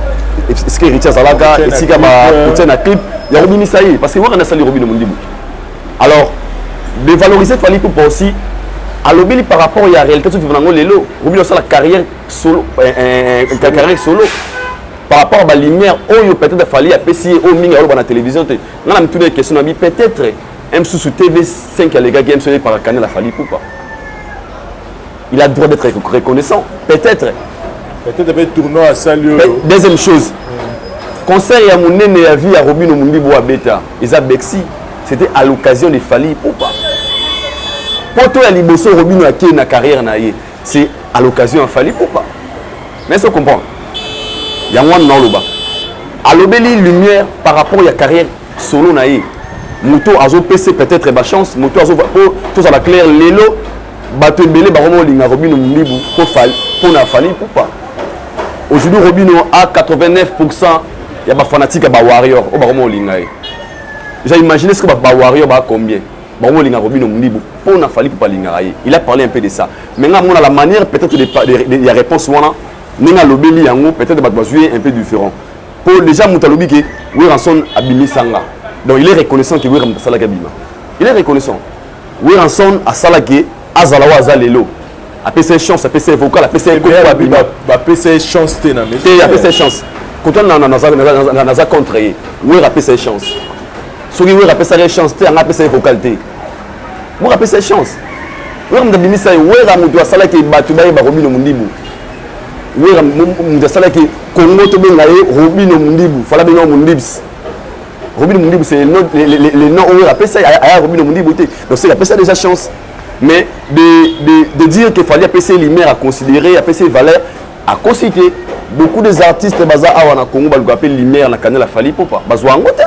esika héritier azalaka, esika bakotia na clip, ya kobimisa ye, parce que Werra asali Robino Mundibu. Alors, dévaloriser Fally Ipupa aussi, alobeli par rapport ya réalité tozovivre nango lelo. Robino asala carrière solo, carrière solo par rapport à balumière oyo peut-être Fally apesi ye, oyo mingi aloba na télévision te. Nga na mituna question na bi, peut-être msusu TV5 alekaki msusu par canal ya Fally Ipupa, il a droit d'être reconnaissant peut-être. Peut-être mpe tournoi asali oyo. Deuxième chose, concert ya monene ya vie ya Robino Mundibu abeta eza Bercy, c'était à l'occasion de Fally Ipupa. Poto ya liboso Robino ake na carrière na ye, c'est à l'occasion ya Fally Ipupa. Mais est-ce comprendre yango wana? Naoloba alobeli lumière par rapport ya carrière solo na ye, moto azopesa peut-être bachance, moto azo po tozala clair, lelo bato ebele bakoma kolinga Robino Mundibu mpo na Fally Ipupa. Aujourd'hui Robino a 89 ya bafanatique ya bawarrior oyo bakoma kolinga ye. J'ai imaginé ce que bawarrior baa combien bakoma kolinga Robino Mundibu mpo na Fally Ipupa alingaka ye. Il a parlé un peu de ça, mais nga mona la manière peut-être ya réponse wana, ndenge alobeli yango, peut-être bato bazwi ye un peu différent, po déjà moto alobi ke Werrason abimisanga, donc il est reconnaissant ke Wera moto asalaki abima. Il est reconnaissant, Werrason asalaki azala oyo aza lelo, apesa ye chance, apesa ye vocal, apesa ye koko abima. Bapesa ye chance te na te, apesa ye chance kota naza contre ye. Wera apesa ye chance. Soki Wera apesaka ye chance te, anga apesa ye vocal te. Wera apesa ye chance, Wera moto abimisa ye, Wera moto asalaki bato bayeba Robino Mundibu, Wera moto asalaki Congo tobenga ye Robino Mundibu, fala benga Mundibs. Robino Mundibu, c'est le nom oyo apesa aya Robino Mundibu te. Donc c'est apesa déjà chance. Mais de dire que Fally apesa ye lumière, à considérer apesa ye valeur, akosi te. Beaucoup des artistes baza awa na Congo baluka mpe lumière na canal ya Fally Ipupa, bazwa yango te.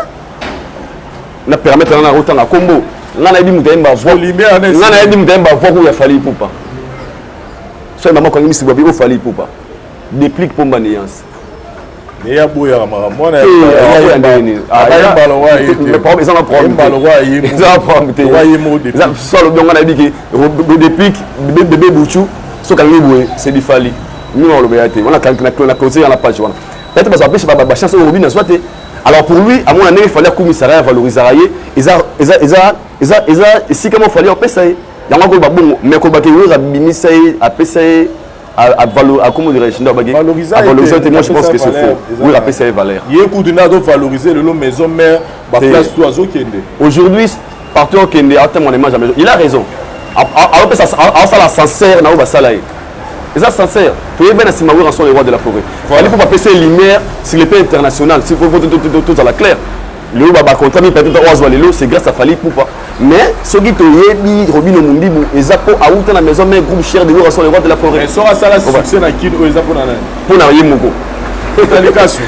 Na permettre nga na kotanga kombo, nga nayebi moto ayemba voix, nga nayebi moto ayemba voix oyo ya Fally Ipupa. Soki mama okangi misu babi ofali ipupa. Déplique pomba nuance. Mais ya boyaka makambo wana eza na problème eza na problème te so alobi yango nayebi ke déplique bébé buchu soki akangi boye c'est du fali mingi aloba ya te wana na clôture ya na page wana peut-être bazo apesi ba chance oyo Robin azwa te. Alors pour lui amona ndenge fali akumisaka ye avalorisaka ye eza eza eza eza eza esika moko fali apesa ye yango akoloba bongo mais koloba ke Werra abimisa ye apesa ye comment dirais-je nde abaki avalorisa te. Moi je pense que c'est faux. Werra apesa ye valeur. Ye kutu nde azovaloriser lelo maison mère, baplace tout azokende. Aujourd'hui partout okende atamona na image ya maison. Il a raison, aopesa aosala sincère na oyo basala ye eza sincère. Toyebi na nsima Werrason le roi de la forêt fali mpo bapesa ye lumière sur le plan international. S'il faut tozala clair, lelo bacontrat mi peut-être oyo azwa lelo, c'est grâce à Fally Ipupa. Mais soki toyebi Robino Mundibu eza mpo awuta na maison mère, groupe cher de Werrason le roi de la forêt. Mais soki asala succès na Kine oyo eza mpona nani? Mpo na ye moko. Likasu.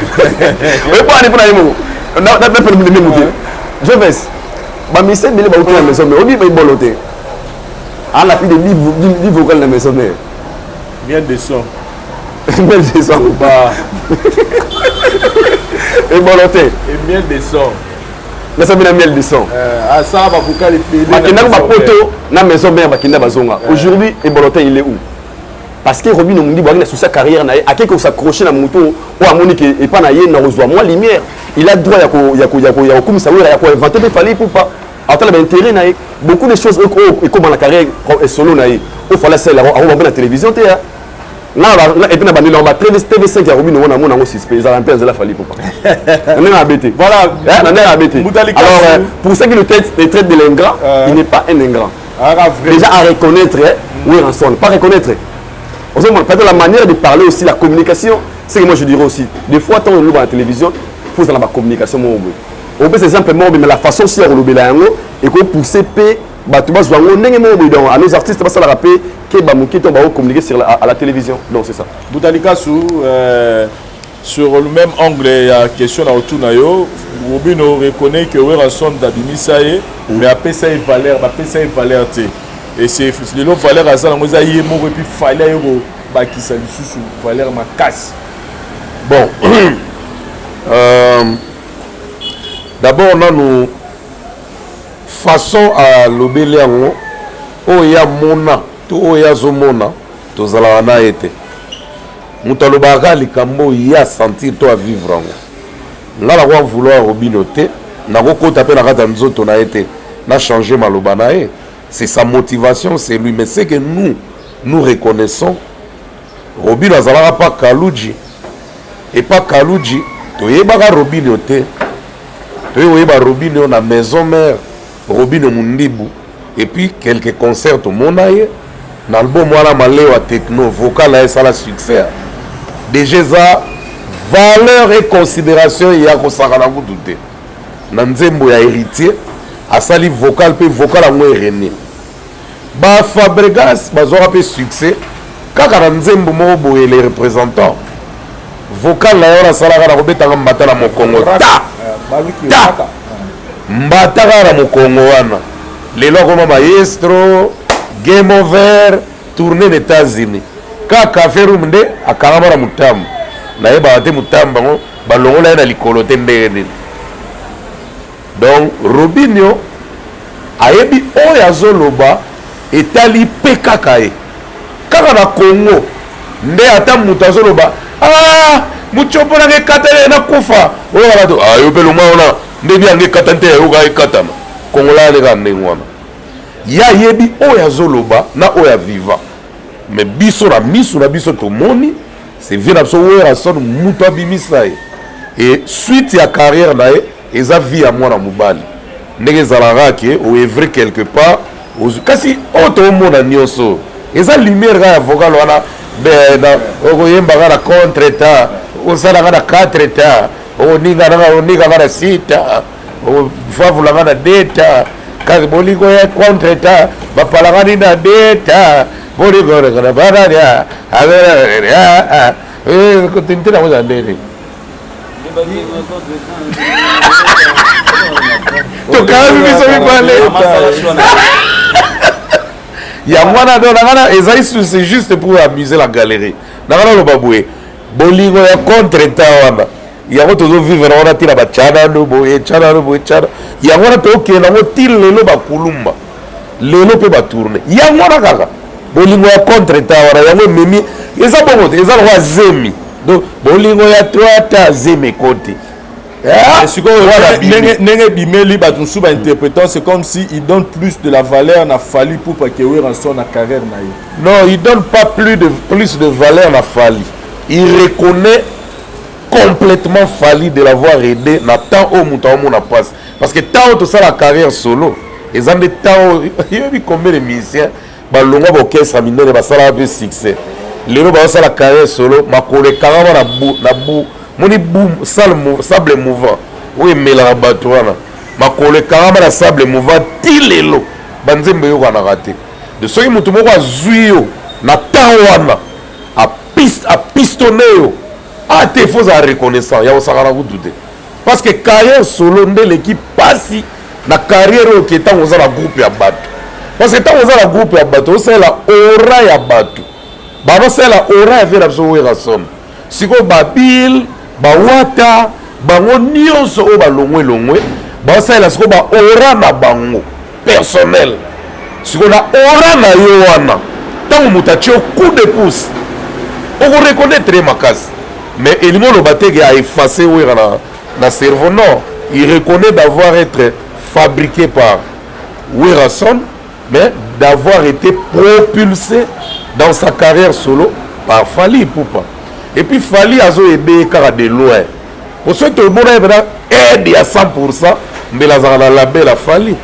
Oyo mpo ani mpo na ye moko napene moke joves bamise ebele bauti na maison mère. Obi ebolo te, ana plus de 10 vocal na maison mère. Miel de son. Miel de son. Ba ebolo te. Et miel de son. Nasabi na miel de son. Asala bavocal ebele. Bakendaka bapoto na maison mère, bakenda bazonga. Aujourd'hui ebolo te, il est où? Parce que Robino Mundibu aki na souci ya carrière na ye, akei kos'accrocher na moto oyo amoni ke epa na ye na kozwa mwa lumière. Il a droit ya kokumisa Wera, ya koinventer mpe Fally Ipupa atala baintérêt na ye. Beaucoup de choses oyo ekóma na carrière solo na ye oyo Fally asalela yango mpe na télévision te ya et puis na bandeli yango ba TV5 ya Robino wana amona yango suspect ezala mpe nzela Fally Ipupa na ndenge abe te. Voilà. Na ndenge abe te. Alors pour ceux qui le traite de l'ingrat, il n'est pas un ingrat. Déjà à reconnaître Werrason, pas reconnaître peut-être la manière de parler aussi, la communication. C'est que moi je dirais aussi, des fois tant on à la télévision, faut dans la communication moko boye opesa exemple moko, mais la façon aussi ya kolobela yango ekopousser mpe bato bazwa yango ndenge moko boye. Donc à nos artistes basalaka mpe ke bamoki to bakocommuniquer sur la, à la télévision. Donc c'est ça. Butalikasu, sur le même angle ya question na otuna yo, Robino reconnaît que Werrason abimisa ye, mais apesa ye valeur, bapesa ye valeur te. Et c'est lelo valeur aza nango eza ye moko et puis Fally aye kobakisa lisusu valeur makasi. Bon, d'abord nanu façon alobeli yango, oyo ya mona to oyo azomona, tozalaka na ye te. Moto alobaka kaka likambo oyo ye asentir to avivre yango. Nga nakoka vouloir Robino te, nakokota mpe na kati ya nzoto na ye te na changer maloba na ye. C'est sa motivation, c'est lui. Mais c'est que nous nous reconnaissons, Robino azalaka pa Kaluji. Epa Kaluji toyebaka Robino te. Toye koyeba Robino na maison mère, Robino Mundibu. Et puis quelques concerts tomona ye na album wana Malewa Techno, vocal na ye esala succès. Déjà eza valeur et considération ya kosakana kutu te. Na nzembo ya Héritier asali vocal mpe vocal yango erene. Bafabregas bazwaka mpe succès kaka na nzembo moko boye, les représentants, vocal na ye wana asalaka na kobetanga mbata na mokongo ta ta mbata kaka na mokongo wana. Lelo akoma maestro, game over, tourné na États-Unis kaka Café Room nde akangama na motambo. Nayebaka te motambo yango balongola ye na likolo te ndenge nini. Donc Robinio ayebi oyo azoloba etali mpe kaka ye kaka na Congo nde ata moto azoloba: "Ah, mutiopo nanga ekatani, nakufa." Oyo bato ah, yo mpe longwa wana ndenge yango ekatani te, yayoka ekatana. Kongola ane kaka ndenge wana ye ayebi oyo azoloba na oyo aviva. Mais biso na miso na biso tomoni c'est vieux na biso Werrason moto abimisa ye. Et suite ya carrière na ye eza vie ya mwana mobali ndenge ezalaka ke oœuvrer quelque part. Kasi oyo toomona nyonso eza lumière kaka ya vocal wana. Okoyembaka na contre temps, osalaka na 4 temps, oningaka na 6 temps, ofavulaka na 2 temps. Kasi bolingo ya contre temps bapalangani na 2 temps, bolingo na banania te nango eza ndeni tokangami biso mibale. Yango wana donc nanga na ezali c'est juste pour amuser la galerie. Nanga naloba boye bolingo ya contre temps wana yango tozo vivre na wana ti na ba tchanano boye tchanano boye tchana yango wana tokende yango ti lelo bakulumba lelo mpe batourne yango wana kaka bolingo ya contre temps wana yango ememi eza bongo te eza lokola zemi donc bolingo ya twata zemi ekoti. Ah, sikoyo ndenge ebimeli bato mosusu bainterprétant, c'est comme si il donne plus de la valeur na Fally Ipupa que Werrason na carrière na ye. Non, il donne pas plus de valeur na Fally. Il reconnaît complètement Fally de l'avoir aidé na temps oyo moto aomona mpasi, parce que temps oyo tosala carrière solo eza nde temps oyo yebi combien de musiciens balongwa baorchestre minene basalaka mpe succès, lelo bazosala carrière solo, makolo ekangama na bu na bu moni bu sable mouvant oyo emelaka bato wana, makolo ekangama na sable mouvant ti lelo banzembo eyokanaka te. De soki moto moko azwi yo na temps wana, apistonne yo, ah te, faut ozala reconnaissant ya kosakana kutu te, parce que carrière solo nde eleki mpasi na carrière oyo ke ntango oza na groupe ya bato, parce que ntango oza na groupe ya bato, osalela aura ya bato, bazosalela aura ya vie na biso Werrason. Sikoyo babil bawata bango nyonso oyo balongwe longwe, baosalela sikoyo ba aura na bango personnel. Sikoyo na aura na yo wana, ntango moto atie yo coup de pouce, okoreconnaitre ye makasi, mais elingi oloba te ke aefface Wera na cerveau. Non, il reconnaît d'avoir être fabriqué par Werrason, mais d'avoir été propulsé dans sa carrière solo par Fally Ipupa. Et puis Fally azo aider kaka de loin. Pour ceux qui ont aide à 100%, mais la la label a Fally.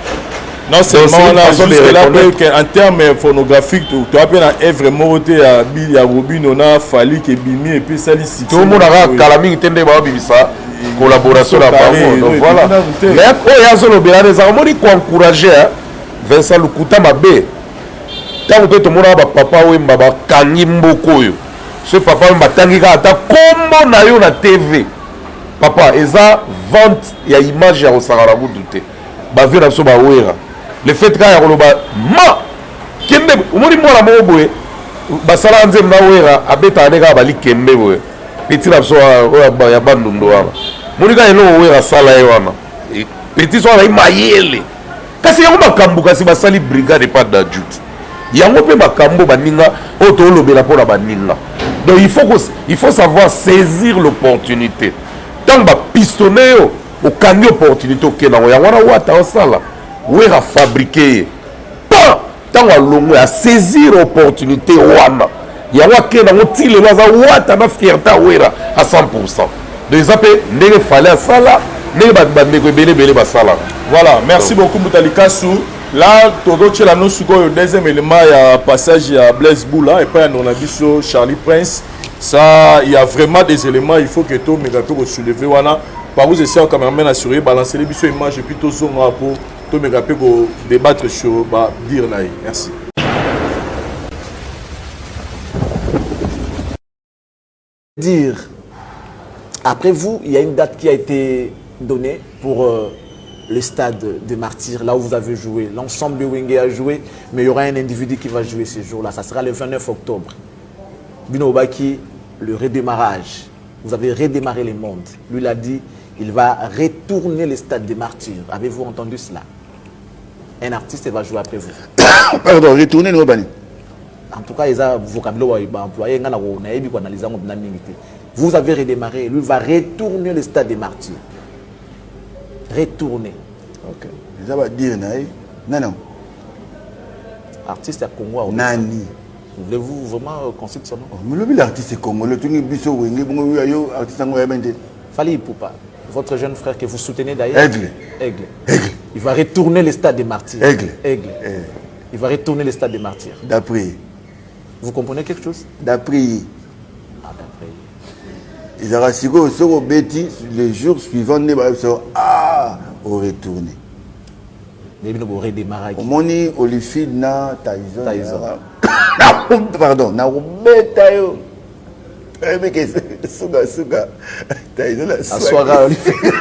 Non seulement là, jusque là, en termes phonographiques, tu as bien œuvre moko te ya Bill ya Robino na Fally ke bimi et puis sali succès. Tout le monde a kala mingi te nde babimisa collaboration na bango. Donc voilà. Mais oyo azolobela eza omoni koencourager Vincent Lukuta mabe. Ntango mpe tomonaka bapapa Wemba bakangi mboka oyo, soki papa Wemba atangi kaka ata kombo na yo na TV, papa, eza vente ya image ya kosakana kutu te. Bavie na biso bawera, le fait kaka ya koloba ma kembe, omoni mwana moko boye basalaka nzembo na Wera, abetaka nde kaka balikembe boye, petit na biso oyo ya Bandundu wana, moni kaka eloko Wera asala ye wana, petit so azali mayele. Kasi yango makambo, kasi basali brigade epa Dadju yango mpe makambo baninga oyo toolobela mpona baninga. Donc il faut savoir saisir l'opportunité. Ntango bapistonne yo, okangi opportunité, okende yango. Yango wana wata osala Wera fabriqué ye pa ntango alongwe, asaisir opportunité wana, yango akende yango ti lelo aza wata na fierté awera à 100. Donc eza mpe ndenge Fally asala, ndenge bandeko ebele ebele basalaka. Voilà, merci beaucoup Mbuta Likasu. Là tozotiela no sikoyo deuxième élément ya passage ya Blaise Bula epai ya ndeko na biso Charlie Prince. Ça, il y a vraiment des éléments, il faut que tomeka mpe kosoulever wana. Par où esi cameraman assuré balancer biso image et puis tozonga po tomeka mpe kodébattre sur badire na ye. Merci. Dire, après vous, il y a une date qui a été donnée pour le stade des Martyrs, là où vous avez joué. L'ensemble de Wenge a joué, mais il y aura un individu qui va jouer ce jour-là. Ça sera le 29 octobre. Bino Obaki, le redémarrage. Vous avez redémarré le monde. Lui, il a dit, il va retourner le stade des Martyrs. Avez-vous entendu cela? Un artiste va jouer après vous. Pardon, retourner no bani? En tout cas, ils ont vocabulaire employé, nayebi ko analyser ngo na mingi te. Vous avez redémarré, lui va retourner le stade des Martyrs. Retourner. Ok. Eza badire na ye nani yango? Artiste ya Congo. Nani? Voulez-vous vraiment qu'on cite son nom? Molobi l'artiste congolais, tungi biso Wenge bongo yo artiste yango oyeba te. Fally Ipupa, votre jeune frère que vous soutenez d'ailleurs. Aigle. Aigle. Aigle. Il va retourner le stade des Martyrs. Aigle. Aigle. Eh. Il va retourner le stade des Martyrs. D'après. Vous comprenez quelque chose? D'après. Ah, d'après. Ezalaka sikoyo soki obeti, le jour suivant nde bayebisa: ah, oretourne. Nde bino boredémarraki. Omoni Holyfield na Tyson? Tyson. Pardon, nakobeta yo, oyebeke sukasuka Tyson. Aswaka Holyfield.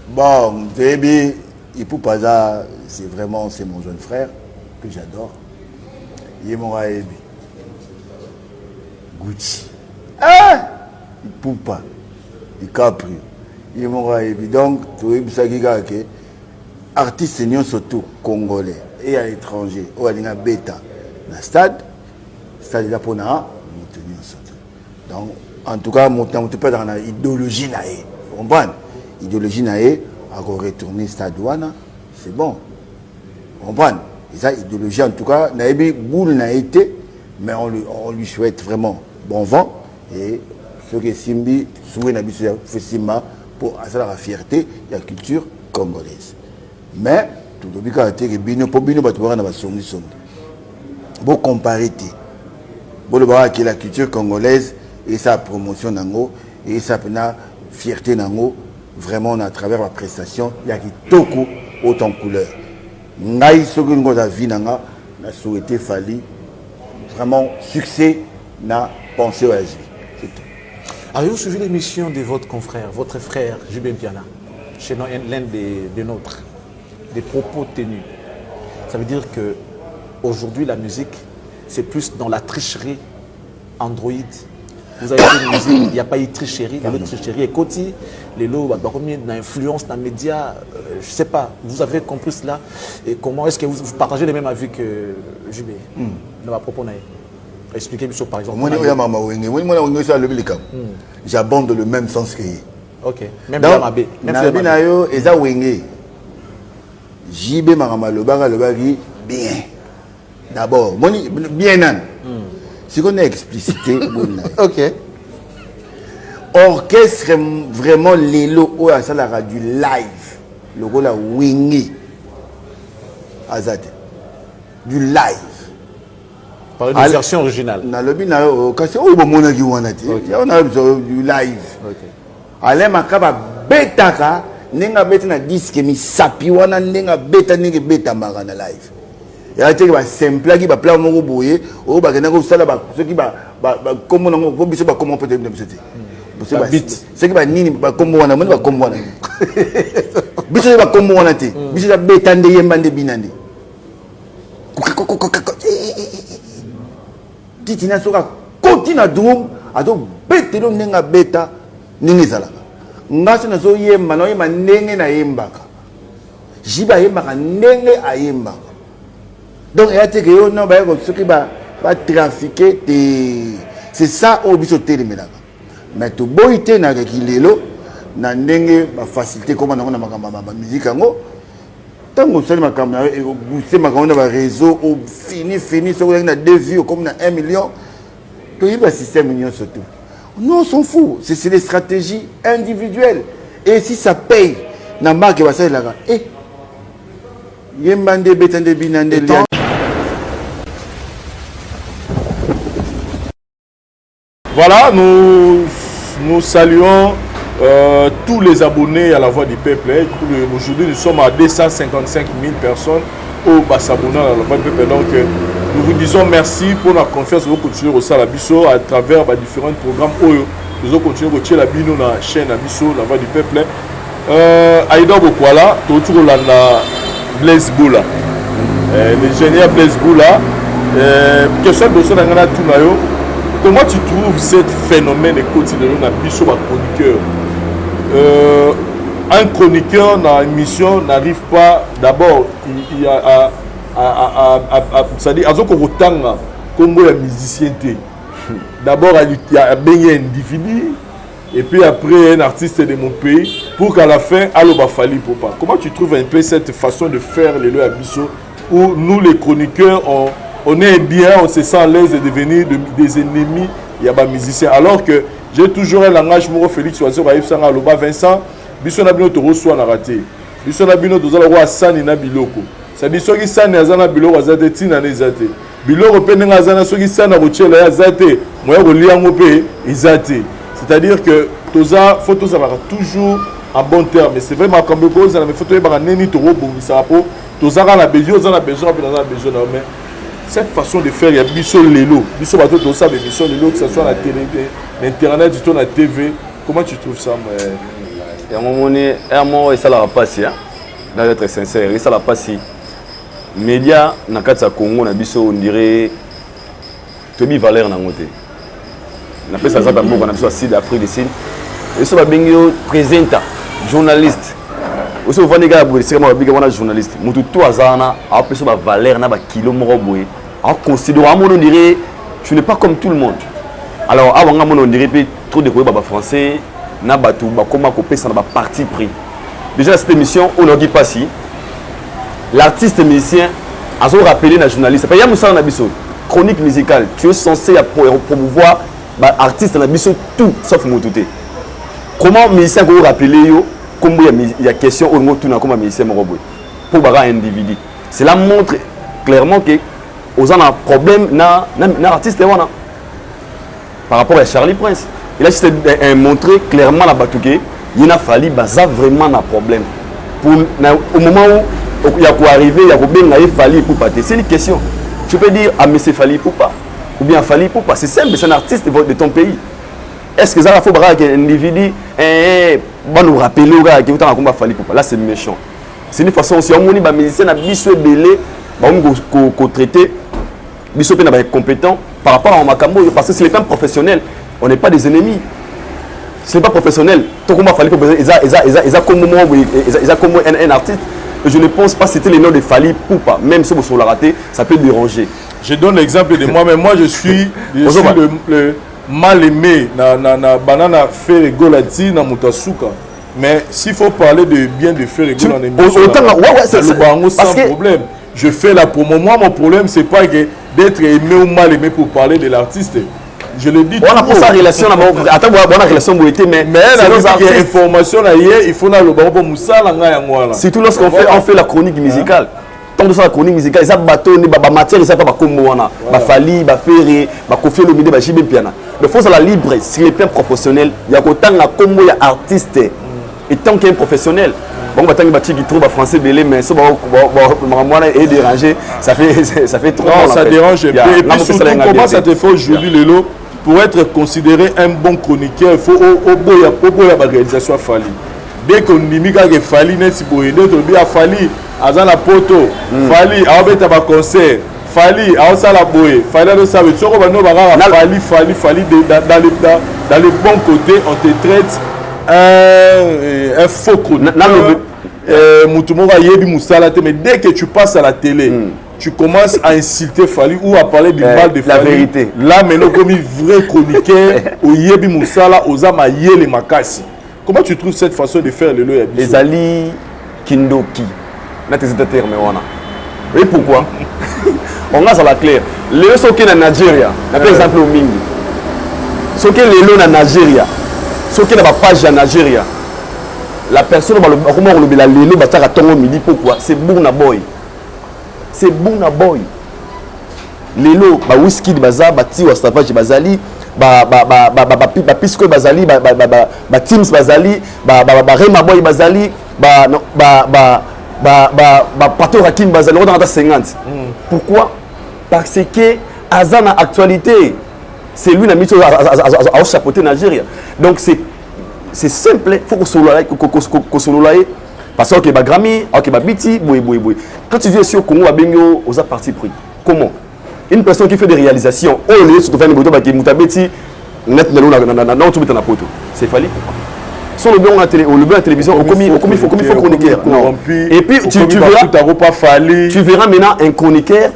Bon, toyebi. Ipupa aza c'est vraiment c'est mon jeune frère que j'adore. Ye moko ayebi. Gucci. Ah! Ipupa. DiCaprio. Ye moko ayebi. Donc toyebisaki kaka ke artiste nyonso tout congolais et à l'étranger oyo alingi abeta na stade, stade eza mpona moto nyonso tout. Donc en tout cas moto na moto mpe azalaka na idéologie na ye. Comprendre? Idéologie na ye ako retourner stade wana, c'est bon. Comprendre? Eza idéologie en tout cas, nayebi boule na ye te, mais on lui souhaite vraiment bon vent et soki esimbi souhait na biso ya esimba mpo asalaka fierté ya culture congolaise. Mais tolobi kaka te ke bino mpo bino bato baka na basongisongi bocompare te, bolobaka ke la culture congolaise esala promotion nango, esala mpena fierté nango vraiment na travers baprestation ya kitoko haute en couleur. Ngai soki olingi oza vie na nga, na souhaite Fally vraiment succès na pensée oyo azwi, c'est tout. Avez-vous suivi l'émission de votre confrère, votre frère JB Mpiana, chez l'un des nôtres, des propos tenus? Ça veut dire que aujourd'hui la musique, c'est plus dans la tricherie Android. Vous avez fait une musique, il n'y a pas eu tricherie, la tricherie est côté, les lots, bah, combien d'influence dans les médias, je ne sais pas, vous avez compris cela, et comment est-ce que vous partagez les mêmes avis que JB dans ma propos? Expliquez-moi par exemple. Moi, j'abonde le même sens que lui. Ok, même donc, Mabe. Même nalobi na yo eza wenge. JB makambo alobaka alobaki bien. D'abord, moni bien nani. Sikoyo na explicité boni na ye. Ok. Orchestre vraiment lelo oyo asalaka du live lokola wenge aza te. Du live. Par une version originale. Nalobi na yo kasi oyo bomonaki wana te. Yango na biso du live. Ok. Alain Makaba betaka ndenge abeti na disque misapi wana, ndenge abeta, ndenge ebetamaka na live. Ya te basemplaki baplan moko boye oyo bakendaki kosala soki bakombo nango po biso bakombo mpe toyebi na biso te. Soki banini bakombo wana, moni bakombo wana biso te, bakombo wana te, biso eza beta nde, yemba nde, bina nde titina. Soki akoti na drum, azobetelo ndenge abeta, ndenge ezalaka. Nga so nazoyemba, naoyemba ndenge nayembaka. Jibe ayembaka ndenge ayembaka. Donc eya te ke yo no baye soki batrafiquer te. C'est ça oyo biso totelemelaka. Mais toboyi te nakaki lelo na ndenge bafacilité ekoma nango na makambo ya bamusique yango. Ntango osali makambo na yo, ekobooste makambo na baréseau, ofini fini. Soki ozalaki na deux vues, okomi na 1 million. Toyebi basystème nyonso tout. Nous, on s'en fout, c'est des stratégies individuelles et si ça paye na marque basalelaka e yemba nde, ebeta nde, bina nde, lia. Voilà, nous, nous saluons tous les abonnés à la Voix du Peuple. Hein. Aujourd'hui, nous sommes à 255 000 personnes au s'abonner à la Voix du Peuple. Donc, nous vous disons merci pour la confiance. Vous continuez au Salabiso à travers bah, différents programmes. Oyo, nous allons continuer à la bino na chaîne Abiso, la Voix du Peuple. Aïda Bokwala, tout la Blaise Boula. L'ingénieur Blaise Boula. Question de son tout. Comment tu trouves ce phénomène quotidien na biso ba chroniqueur? Un chroniqueur dans l'émission n'arrive pas d'abord il, il a, à, à, à, à, à, c'est-à-dire azoko kotanga kombo ya musicien te. D'abord il y a bengi individu et puis après un artiste de mon pays pour qu'à la fin aloba Fally Ipupa. Comment tu trouves un peu cette façon de faire le ya biso où nous les chroniqueurs on est bien, on se sent à l'aise de devenir des ennemis, il y a pas musiciens. Alors que j'ai toujours un langage, moi, Félix Oiseau, Aloba, Vincent, biso na bino tokoswana na raté. Biso na bino tozala kwa sani na biloko. C'est-à-dire soki sani aza na biloko aza te, tina na eza te. Biloko pe ndenge aza na soki sani akotiela ye aza te, moya kolia yango pe eza te. C'est-à-dire que toza faut tozalaka toujours en bon terme. C'est vrai makambo ekozala, mais faut toyebaka nini tokobongisaka po tozalaka na besoin, oza na besoin mpe naza na besoin na yo. Mais cette façon de faire ya biso lelo, biso bato tosala émission lelo, que ce soit na télé, na internet to na TV, comment tu trouves ça? Yango moni ere moko esalaka mpasi. Là, être sincère, esala mpasi. Média na kati ya Congo na biso, on dirait toyebi valeur nango te. Napesa aza mpe mboka na biso ya Sud, Afrique du Sud, eso babengi yo presenter, journaliste, oso ovandi kaka boye esika moko, babika wana journaliste, motu to aza wana aopesa bavaleur na bakilo moko boye, aconsidère, amona on dirait tu n'es pas comme tout le monde. Alors awa nga mona on dirait mpe trop de koyeba bafrançais na bato bakoma kopesa na baparti pris. Déjà cette émission oyo nayoki mpasi, l'artiste musicien azorappeler na journaliste ya mosala na biso, chronique musicale, tu es censé ya promouvoir baartiste na biso tout sauf motu te. Comment musicien akorappeler yo kombo ya question oyo ngo tuna koma musicien moko boye mpo baka individu? Cela montre clairement que oza na problème na artiste wana. Par rapport à Charlie Prince, il a juste montré clairement na bato ke ye na Fally baza vraiment na problème pour au moment où ya koarriver ya kobenga ye Fally Ipupa te. C'est une question, tu peux dire à monsieur Fally Ipupa ou bien Fally Ipupa, c'est simple, c'est un artiste de ton pays. Est-ce que ezaka fo bakaka ke individu bano rappeler kaka ke otanga komba Fally Ipupa? Là, c'est méchant, c'est une façon aussi. Omoni bamusicien na biso ebele bakomi kotraiter biso mpe na baincompétent par rapport à makambo oyo, parce que c'est le plan professionnel, on n'est pas des ennemis. Ce n'est pas professionnel. Tokoma Fally Ipupa, eza kombo moko boye, eza kombo un artiste. Je ne pense pas citer le nom de Fally Ipupa, même si bosolaka te, ça peut déranger. Je donne l'exemple de moi, mais moi je suis le mal aimé na banana Ferre Gola ti na moto asuka. Mais s'il faut parler de bien de Ferre Gola na émission, autant, ouais, naloba yango sans problème. Je fais la promo. Moi, mon problème, c'est pas que d'être aimé ou mal aimé pour parler de l'artiste. Je le dis. Wana pour sa relation na bango, ata bona relation boye te, mais mais c'est nos nalobi ke artistes. Information na ye, il faut naloba ngo mpo mosala ngai yango wana. Surtout lorsqu'on fait la chronique musicale, tant tosala chronique musicale, eza bato nde bamatière, eza mpa bakombo wana, baFally, baFerre, baKoffi Olomide, baJB Mpiana. Donc faut ozala libre sur le plan professionnel ya kotanga kombo ya artiste étant qu'un professionnel. Bango batangi batiki trop bafrançais ebele, mais so makambo wana edéranger, ça fait trop Non, mal, en ça fait. dérange un peu. Et puis surtout, comment ça te fait aujourd'hui, Lelo, pour être considéré un bon chroniqueur, il faut au boya réalisation Fally. Dès qu'on dit que Fally neti boye, dès que a Fally aza na poto, Fally aobeta ba concert, Fally aosala boye, Fally azosala boye. Soko bano bakaka Fally, Fally, Fally dans le bon côté, on te traite un faux chroniqueur. Mutu moko ayebi mosala te, mais dès que tu passes à la télé, tu commences à insulter Fally ou à parler du mal de la Fally. Vérité. Là, maintenant, comme vrai chroniqueur, oyebi mosala, oza mayele makasi. Comment tu trouves cette façon de faire le ya biso? Ezali kindoki na te, eza terme wana. Et pourquoi on azala clair? Lelo soki na Nigeria, na pe exemple mingi, soki lelo na Nigeria, soki na bapage ya Nigeria, la personne bakoma kolobela lelo, batiaka ntongo midi. Pourquoi? C'est Burna Boy, c'est Burna Boy. Lelo baWizkid baza, baTiwa Savage bazali, baPsquare bazali, baTems bazali, baRema Boy bazali, baPato Rakim bazali, okotanga ata 50. Pourquoi? Parce que aza na actualité, c'est lui na miti oyo aochapeauté Nigeria. Donc c'est simple, faut kosolola ye parce que ok, baGrammy, ok, babiti boye boye boye. Quand tu viens ici au Congo, babengi yo oza parti pris. Comment une personne qui fait des réalisations oyo lelo soki tofandi boto bake moto abeti net na na otobeta na poto, c'est Fally? So olobi yango na télé, olobi na télévision, okomi faux chroniqueur. Non. Et puis tu verras pas Fally. Tu verras maintenant un chroniqueur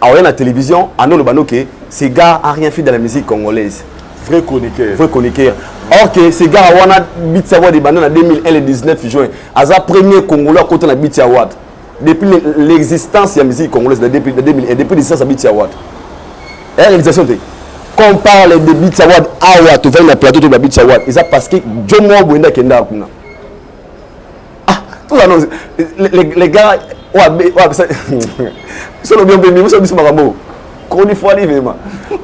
aoya na télévision anoloba no ke ce gars a rien fait dans la musique congolaise. Vrai chroniqueur. Vrai chroniqueur. Or que ce gars wana, BET Award ebanda na 2001, le 19 juin, aza premier Congolais akota na BET Award depuis l'existence ya musique congolaise, depuis 2001, depuis l'existence ya BET Award. Eya réalisation te. Quand on parle de BET Award awa, tovandi na plateau to ba BET Award, eza parce que jo moko boye nde akendaka kuna. Ah, toza no les gars so lobi mpe biso biso makambo chronifoili vraiment.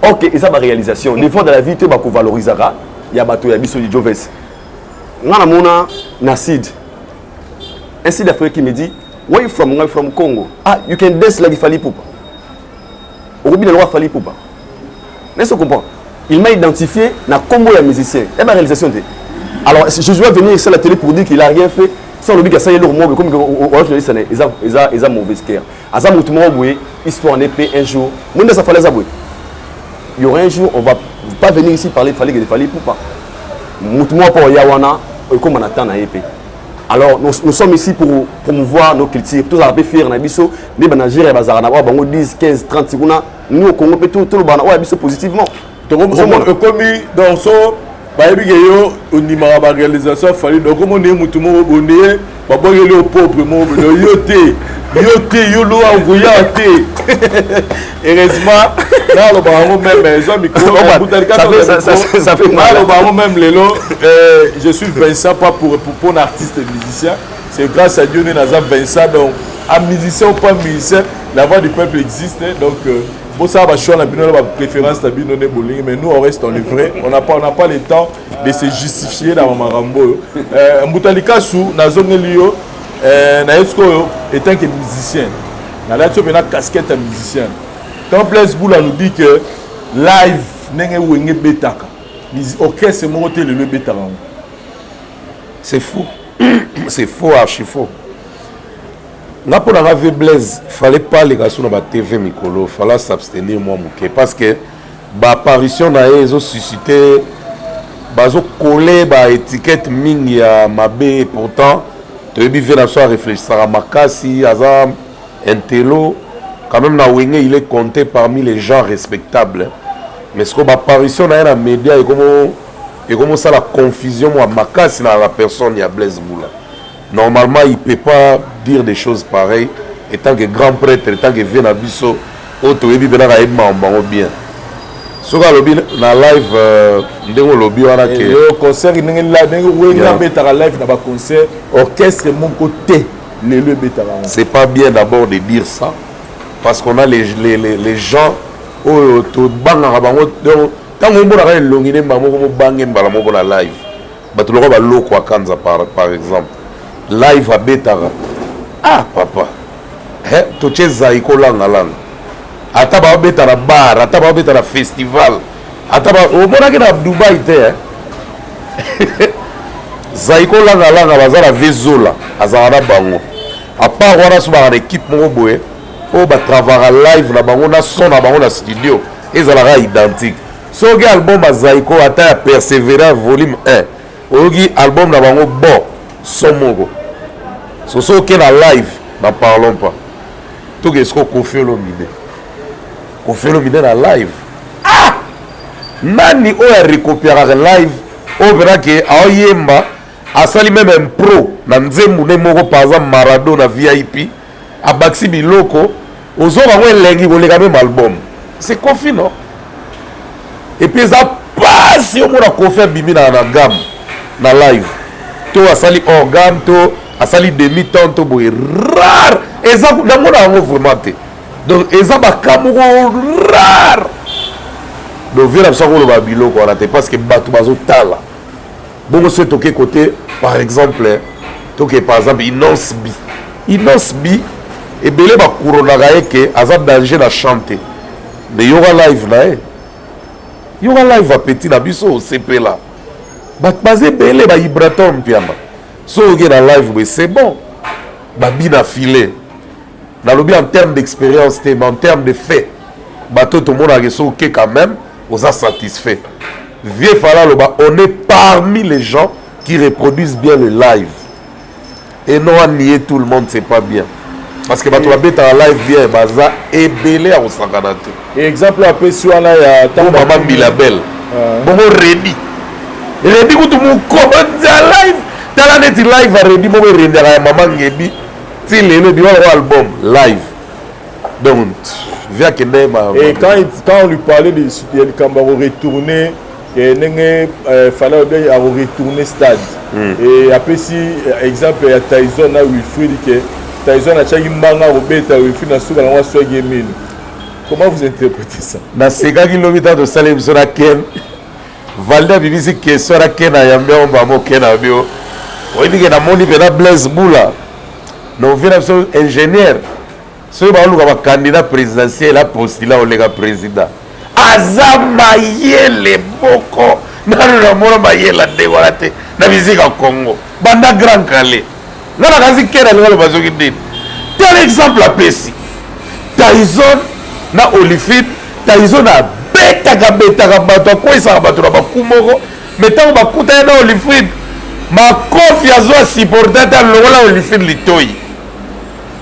Ok, eza baréalisation. Des fois dans la vie te bakovalorisaka ya bato ya biso. Joves, nga namona na sud, un Sud Africain qui me dit: "Where you from?" "I'm from Congo." "Ah, you can dance like Fally Ipupa, okobina lokola Fally Ipupa." Est-ce que comprend? Il m'a identifié na combo ya musicien ya ba réalisation te. Alors je dois venir sur la télé pour dire qu'il a rien fait? Sans lobi asali eloko moko comme oyo journaliste na eza eza eza mauvaise cœur. Aza mutu moko boye histoire ne pe un jour. Monde ça fallait ça boye. Il y aura un jour on va pas venir ici parler fallait que fallait pour pas. Mutu moko po ya wana ekoma na temps na ye pe. Alors nous, nous sommes ici pour promouvoir nos cultures. Tous à fier na biso, les ba Nigeria bazara na bango 10, 15, 30 kuna nous au Congo pe tout tout le bana oya biso positivement. Ekomi donc so bayebi ke yo ondimaka baréalisation ya fali donc omoni ye motu moko bonde ye babwakeli yo propre moko boye donc yo te yo te yo loa okoya te heureusement naloba yango meme ezwa micronaloba yango meme lelo euh, je suis Vincent pas pour, pour, pour un artiste musicien c'est grâce à Dieu nde naza Vincent donc un musicien ou pas musicien la voix du peuple existe donc euh, bosala ba choix na bino na ba préférence na bino nde bolingi mais nous on reste dans le vrai on n'a pas on n'a pas le temps de se justifier na makambo oyo euh, mbuta likasu nazongeli yo euh, na ye sikoyo étant que musicien nalati yo mpena casquette ya musicien quand Blaise Bula nous dit que live ndenge wenge ebetaka orchestre moko te lelo ebetaka yango c'est fou c'est faux archi faux Nga pona nga vieux Blaise fallait pas aleka su na ba TV mikolo fallait s'abstenir mwa moke parce que ba apparition na ye ezo susciter bazo coller ba étiquette mingi ya mabe et pourtant toyebi vieux na biso a réfléchissaka makasi aza intello quand même na Wenge il est compté parmi les gens respectables mais sikoyo ba apparition na ye na média ekomo ekomosala confusion mwa makasi na la personne ya Blaise Bula. Normalement il peut pas dire des choses pareilles etant que grand prêtre etant que vieux na biso oyo toyebi mpe naka ayebi makambo bango bien soki alobi na live euh, ndenge olobi wana ke eh, concert ndenge ndenge wenge abetaka live na ba concert orchestre moko te lelo ebetaka yango c'est pas bien d'abord de dire ça parce qu'on a les, les, les, les gens oyo tobangaka bango donc ntango omonaka elongi nde mbala moko mobange mbala moko na live bato lokola baloko akanza par, par exemple live abetaka ah papa eh, totie zai kolangalanga ata babeta na bar ata babeta na festival ata omonaki na dubai te eh? zai kolangalanga baza na vezola azalaka na bango apart wana so baka na équipe moko boye oyo batravaka live na bango na son na bango na studio ezalaka identique Soki album ya Zaiko ata ya Perseverance volume 1 oyoki album na bango bon son moko so soki oke na live n'en parlons pas toke siko Koffi Olomide Koffi Olomide na live ah nani oyo arekopiakaka live oyo mpena ke aoyemba asali meme impro na nzembo nde moko par exemple Maradona VIP abakisi biloko ozoka yango elengi koleka meme album c'est Koffi non et puis eza pasi omona Koffi abimi na, na gamme na live to asali hors gamme to asali demi temps to boye rare eza namona yango vraiment te donc eza baka moko rare donc vie na biso akoloba biloko wana te parce que bato bazotala bongo soki toke kote par exemple toke par exemple inonce bi inonce bi ebele bakuronaka ye ke aza danger na chante mais yoka live na ye yoka live apeti na biso osepela bato baza ebele baibrator mpiamba soki oke na live boye c'est bon babina filet nalobi en terme d'expérience te mais en terme de fait bato tomonaka soki oke quand même oza satisfait vieux fala aloba on est parmi les gens qui reproduisent bien le live et non à nier tout le monde c'est pas bien parce que bato babetaka live bien baza ebele ya kosakana te exemple apesi wana ya ntango mama mbilabel bongo redi redi kutu mokonzi ya live tala neti live ya redi moko erendaka ya mama ngebi ti lelo ebima yango album live donc via kende ma et quand il, quand on lui parlait de ya likambo ya retourner ndenge euh, fallait obe ya retourner stade mm. et apesi euh, exemple ya Tyson na Wilfried que Tyson atiaki mbanga kobeta Wilfried na suka nango aswaki ye mino comment vous interprétez ça nasekaki lobi ntango tosali biso na ken valde abimisi question na ken ayambi yango mbamo ken abi o oyebi ke namoni mpena blaise bula novi na biso ingénieur soki baoluka bacandidat présidentiel apostila oleka président aza mayele moko nano namona mayele ya ndenge wana te na miziki ya congo banda grand kale. Nga nakanisi Ken alingi aloba soki nini. Tel exemple apesi Tyson na Holyfield. Tyson abetaka betaka bato, akweisaka bato na baku moko, mais ntango bakutani na Holyfield, makofi azwa supporter ata longola Holyfield litoi.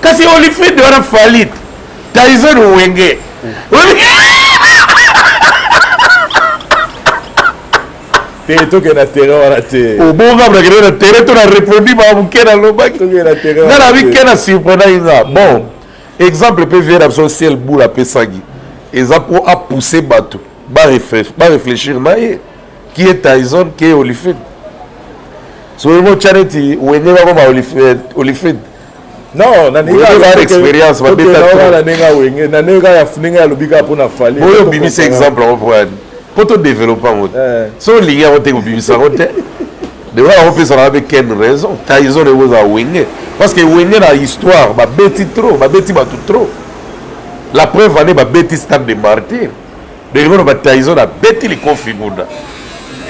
Kasi Holyfield wana Fally, Tyson Wenge. Te, tokende na terrain wana te. Obonga nakende na terrain to na reproduit ba moke nalobaki. Nga na bike na surprenaki nga. Bon, exemple mpe vie na biso ciel boule apesaki eza mpo apousse bato ba réfléchir na ye qui est Tyson, qui est Holyfield. Soki motya neti Wenge bakoma Holyfield. Non, na ndenge expérience babeta na ndenge Wenge, na ndenge ya ndenge alobi kaka mpona Fally. Oyo obimisa exemple yango mpo yani mpo todéveloppe yango te. So olingi yango te, kobimisa yango te. Dewa yango opesaka mpe Ken raison. Tyson ekozala Wenge parce que Wenge na histoire babeti trop, babeti bato trop. La preuve ane babeti Stade de Martyr. Delikono ba Tyson abeti likofi kuna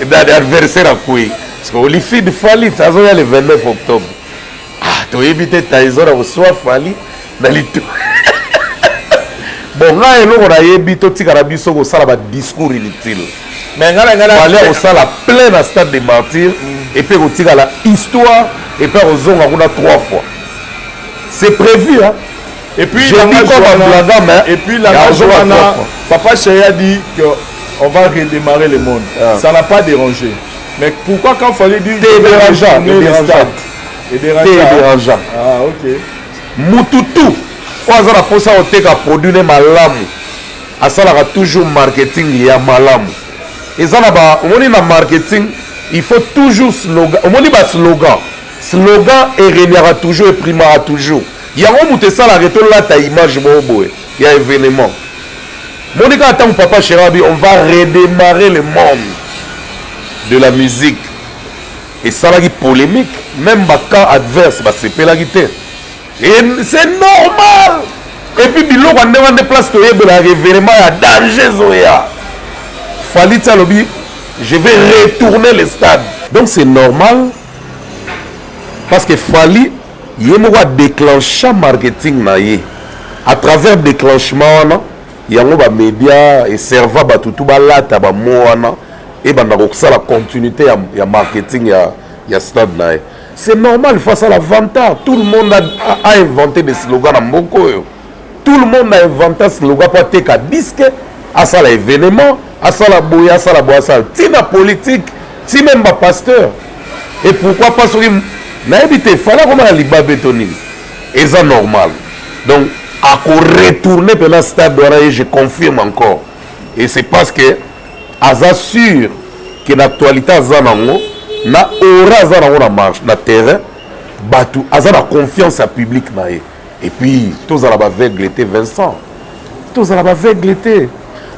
na adversaire akwei. Parce que Holyfield, Fally azoya le 29 octobre. Ah, toyebi te, Tyson akoswa Fally na litu. Bon, ngai eloko nayebi, totikala biso kosala badiscours inutile. Mais ngai na ngai Fally akosala plein na Stade de Martyr et puis ekotikala histoire et puis akozonga kuna trois fois, c'est prévu, hein. Et puis, je dis comme un blaga, mais et puis langage wana, papa Chéri a dit que on va redémarrer le monde. Ah. Ça n'a pas dérangé. Mais pourquoi quand fallait dire T'es dérangeant, dérangeant. Et dérangeant. Ah, ok. Mututu oyo aza na mposa koteka produit ne malamu asalaka toujours marketing ya malamu. Eza na ba omoni na marketing, il faut toujours slogan. Omoni ba slogan, slogan eregnaka toujours, eprimaka toujours. Yango moto esalaka tolata image moko boye ya événement. Moni kaka ntango papa chéri abi on va redémarrer le monde de la musique, esalaki polémique, même bacamp adverse basepelaki te et c'est normal. Et puis biloko ya ndenge nde place toyebelaka événement ya danger ezoya. Fally ti alobi je vais retourner le stade, donc c'est normal parce que Fally ye moko adéclencha marketing na ye. À travers déclenchement wana, yango bamédia eserva bato tu balata bamo wana ebanda kosala continuité ya marketing ya stade na ye. C'est normal face à la vantard. Tout le monde a inventé des slogans na mboka oyo. Tout le monde a inventé slogan mpo ateka disque, asala événement, asala boye, asala boye, asala ntina politique, ti même bapasteur. Et pourquoi pas? Soki nayebi te, Fally akoma na libabe to nini, eza normal. Donc akoretourne mpena stade wana ye, je confirme encore. Et c'est parce que aza sûr ke na actualité aza nango, na aura aza nango na marche na terrain, bato aza na confiance ya public na ye. Et puis tozala baaveugle te, Vincent, tozala baaveugle te.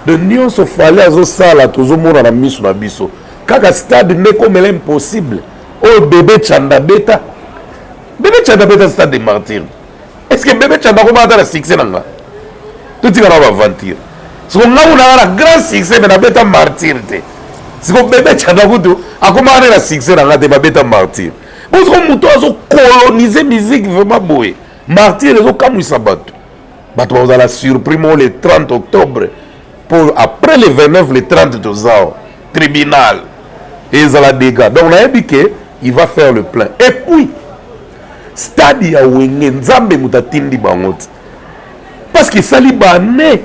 De nyonso Fally azosala, tozomona na miso na biso. Kaka stade nde ekomela impossible oyo bébé Chanda beta, bébé Chanda beta Stade de Martyr. Est ce que bébé Chanda akoma ata na succès na nga? Totika na baventure. Siko nga kuna nga na grand succès, mais nabeta Martyr te. Siko bébé Chanda kutu akomaka nde na succès na nga te, babeta Martyr. Bo siko moto azocoloniser musique vraiment boye, Martyr ezokamwisa bato. Bato bakozala surpris mo le 30 octobre, pour après le 29, le 30 toza tribunal, ezala dégâts. Donc nayebi ke il va faire le plein. Et puis stade ya Wenge, Nzambe moto atindi bango te, parce que esali bane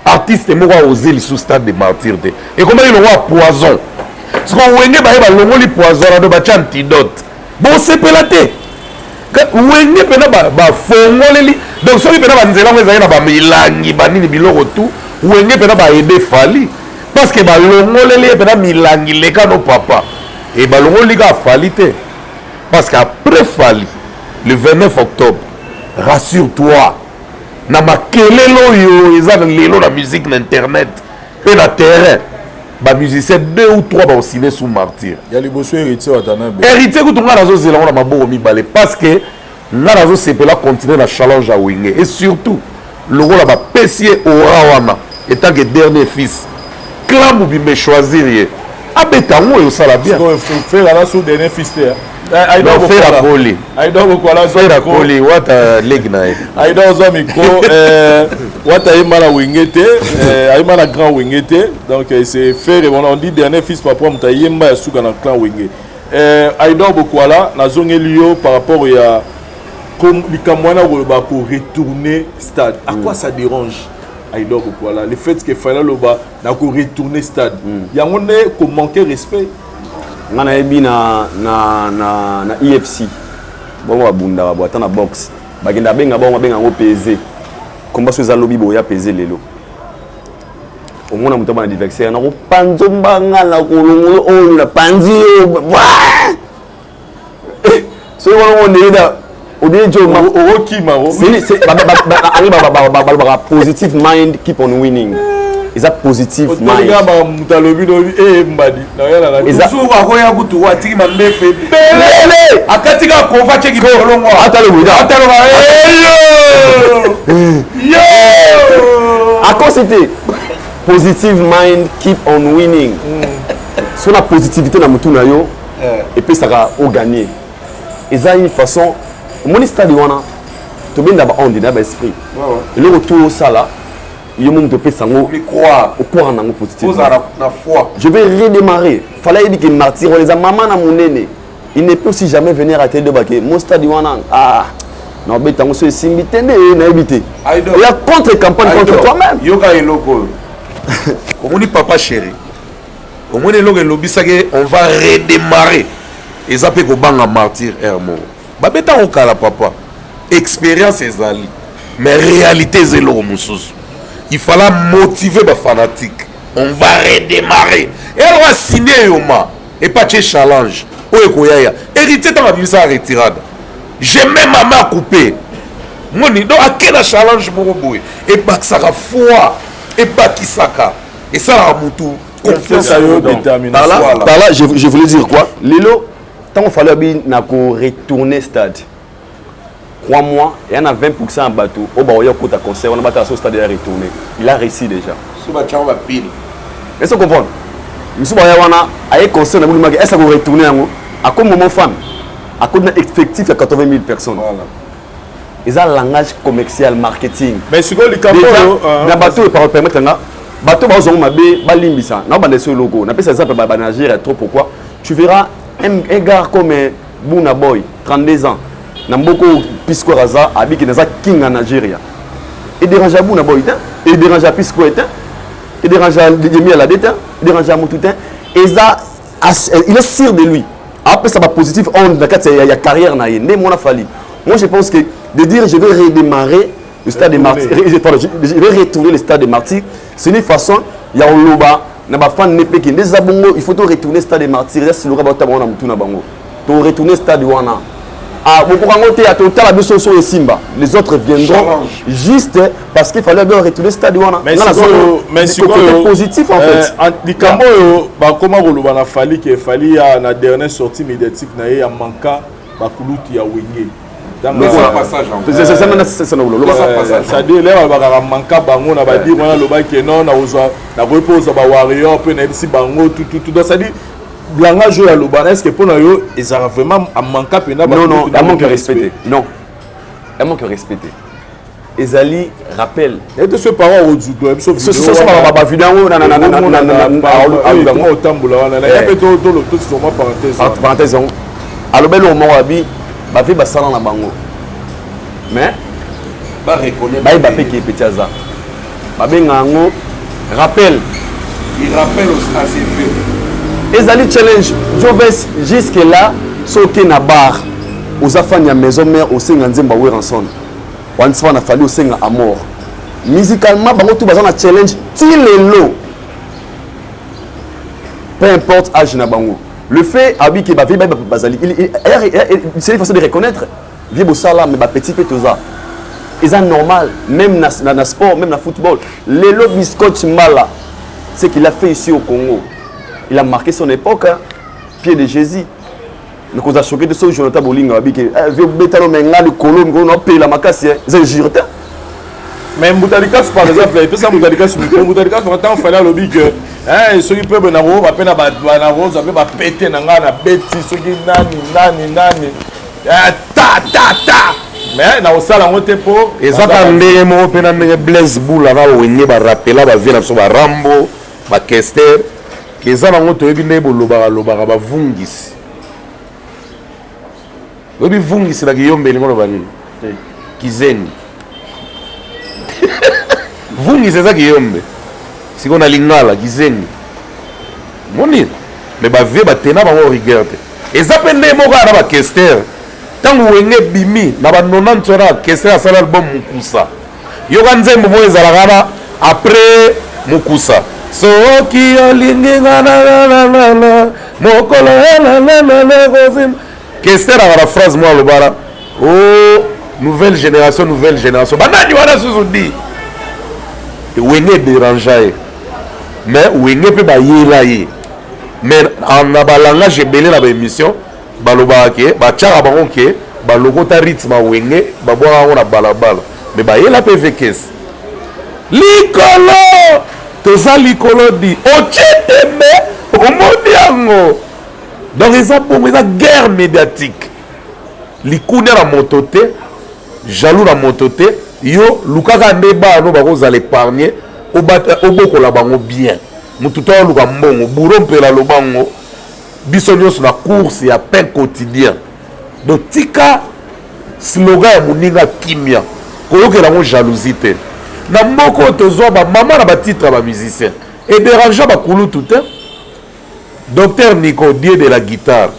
artiste moko aose lisusu Stade de Martyr te, ekomaki longo ya poison. Siko Wenge baye balongoli poison wana, batya antidote, bosepela te. Wenge mpena bafongoleli. Donc soki mpena banzela yango ezali na bamilangi banini biloko tu, Wenge mpena baaider Fally parce que balongoleli ye mpena milangi leka no papa. E balongoli kaka Fally te, parce que après Fally le 29 octobre, rassure-toi, na makelele oyo eza lelo na musique, na internet mpe na terrain, bamusicien deux ou trois baosine sous Martyr. Ya liboso, Héritier Watanabe. Héritier kutu ngai nazozela ngo na maboko mibale, parce que ngai nazosepela continuer na challenge ya Wenge. Et surtout lokola bapesi ye aura wana etant que dernier fils, clan mobimba choisir ye abeta yango oyo osala bien. Frère aza sous dernier fils te. Ferre akoli. Ferre akoli wata legi na ye. Aida ozwa micro euh, wata ayemba na wenge te euh, ayemba na grand wenge te donc euh, c'est Ferre on dit dernier fils papa moto ayemba ya suka na clan wenge. Aida Bokwala nazongeli yo par rapport ya likambo wana koloba ko retourner stade à quoi ça dérange Aida Bokwala le fait que Fally aloba na ko retourner stade yango nde ko manquer respect. Nga nayebi na, na, na, na efc bongo babundaka bo ata na boxe bakenda abenga bongo babenga yango pese komba so eza lobi boya pese lelo omona moto abana adversaire nakopanza mbanga na kolongolo oyo na panzi yo soki wana ondeyeda okokima balobaka positive mind keep on winning eza positive mind moto alobi lobi e mbadi nayanasuku akoya kutu atiki mandefu ebele akati kaka kova ceki kolongwa ataloba yo akosi te positive mind keep on winning so na positivité na motu na yo epesaka ogagner eza une façon omoni stade wana tobenda ba onde na ba esprit eloko tu osala yo mo moto opesa yango okroire nango positif je vais redémarrer fallait yebi ke martyr wana eza mama na monene il ne peut aussi jamais venir à tele bake mo stade wana ah naobeta yango so esimbi te nde nayebi te oya contre campagne contre toi-même yoka eloko oyo omoni papa chéri omoni eloko elobisaki on va redémarrer eza mpe kobanga martyr aire moko babeta kokala papa expérience ezali mais réalité eza eloko mosusu il fallait motiver bafanatique on va redémarrer eloko asigne eyoma epatie challenge oyo ekoyaya héritier ntango abimisa retirade je mets ma main coupée moni donc ake na challenge moko boye ebakisaka foi ebakisaka esalaka mutu confiance yo détermination par là, par là je, je voulais dire quoi lelo ntango fallait abi na ko retourner stade crois moi ya na 20% ya bato oyo bakoya kokota concert wana batala so stade ya retourner il a réussi déjà so batiango bapile est ce que comprendre misu baya wana aye concert na bulumaki est ce ko retourner yango akomi momo fan akoti na effectif ya 80 000 personnes voilà. Eza langage commercial marketing. Mais sikoyo likambo oyo na bato oyo par permettre nga bato bazongo mabe balimbisa na banda so eloko na pesa exemple ba Nigeria trop pourquoi tu verras un, un gars comme Buna Boy 32 ans na mboko Pisco aza abiki naza king en Nigeria et dérange Buna Boy te et dérange Pisco te et dérange Yemi Alade te et dérange Mutu te eza il est sûr de lui apesa ba positif onde na kati ya carrière na ye nde mwana Fally. Moi je pense que de dire je vais redémarrer le stade des Martyrs, je vais retourner le stade des Martyrs, c'est une façon ya oloba na ba fan ne peke nde za bongo il faut to retourner stade des Martyrs ya siloka ba taba na mutu na bango to retourner stade wana ah bokoka ngo te ya totala biso so esimba les autres viendront juste parce qu'il fallait bien retourner stade wana mais sikoyo mais sikoyo positif en fait likambo oyo bakoma koloba na Fally ke Fally ya na dernière sortie médiatique na ye ya manka bakulutu ya Wenge c'est-à-dire lelo balobakaka manka bango na badire wana alobaki non nakozwa nakoki mpe kozwa bawarrior mpe nayebisi bango tututu donc c'est-à-dire langage oyo aloba est ce que mpo na yo ezalaka vraiment amanka mpena non non amanque respecté non amanque respecté ezali rappel ete so parent okozudoa biso bavideo yango otambola wana naye mpe tosoma parenthèse parenthèse yango aloba eloko moko abi bavi basala na bango mais bayeba mpe ke peti aza babenga yango rappel. Il rappelle à ses vieux. Ezali challenge Joves jusque là soki na bar oza fan ya maison mère osenga nzembo ya Werrason wanisi wana Fally osenga à mort musicalement bango tout baza na challenge ti lelo peu importe âge na bango le fait abi ke ba vie bazali c'est une façon de reconnaître vie bosala mais ba petit pe toza eza normal même na, na, na sport même na football lelo Biscotte Mbala ce qu'il a fait ici au Congo il a marqué son époque hein? Pied de Jésus nakoza choqué te soki Jonathan Bolinga abi ke eh, vieux betalo mais nga likolo mikolo naopela makasi eza injure te. Mais Mbuta Likasu par exemple, epesa Mbuta Likasu micro, Mbuta Likasu ntango Fally alobi que Eh, soki mpe boye nakokoka mpe nakozwa mpe bapete na ngai na beti soki nani nani nani eh, ta ta ta mais nakosala yango te mpo eza kaka ndenge moko mpe na ndenge Blaise Bula na Wenge barapela bavie na biso barambo bakester eza nango toyebi ndenge bolobaka lobaka bavungisi oyebi vungisi na kiyombe elingi oloba nini kizengi vungisi eza kiyombe sikoyo na lingala kizengi moni me bavie batena bango rigueur te eza mpe nde moko na bakester ntango wenge ebimi na ba 90 wana kester asala album mokusa yoka nzembo moko ezalaka wana après mokusa soki olingi nga nananana mokolo nananana kester aka na phrase moko alobana o oh, nouvelle génération nouvelle génération banani wana susu di wenge ederangea ye mais wenge mpe bayela ye mais na balangage ebele na baémission balobaka ke batiaka bango ke balokota rythme ya wenge babwaka yango na balabala me bayela mpe vekes likolo toza likolo di otie tembe omoni yango donc eza bongo eza guerre médiatique likunia na moto te jaloux na moto te yo lukaka nde bana bakozala épargne obokola bango bien motu to aluka mbongo bouro mpela aloba yango biso nyonso na course ya pain quotidien donc tika slogan ya moninga kimia koyokela yango jalousie te na mboka oyo tozwa bamama na batitre ya bamusicien ederangea bakulutu te docteur nico dieu de la guitare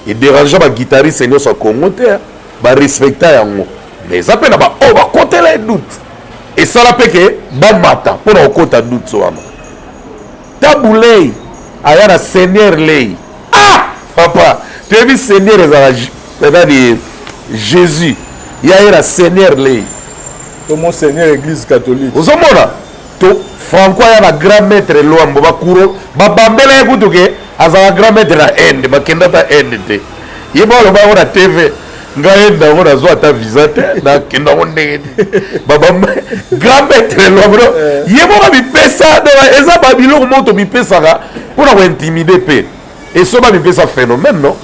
ederangea baguitariste nyonso ya congo te barespecta yango mais eza mpe na baoyo bakotela ye doute esala mpe ke bamata mpo na kokota doute wana Tabu Ley aya na Seigneur Ley. Ah papa, toyebi Seigneur ezala nani Jésus. Ya ye na Seigneur Ley. To mon Seigneur Église catholique. Ozomona to Franco aya na grand maître Luambo bakuro babambela ye kutu ke azala grand maître na Inde bakenda ata Inde te. Ye baloba yango na TV. Ngai Inde yango nazwa ata visa te nakenda yango ndenge te baba grand maître Luambo ye moko mipesa donc eza ba biloko moko tomipesaka mpo na kointimide mpe eso bamipesa phénomène non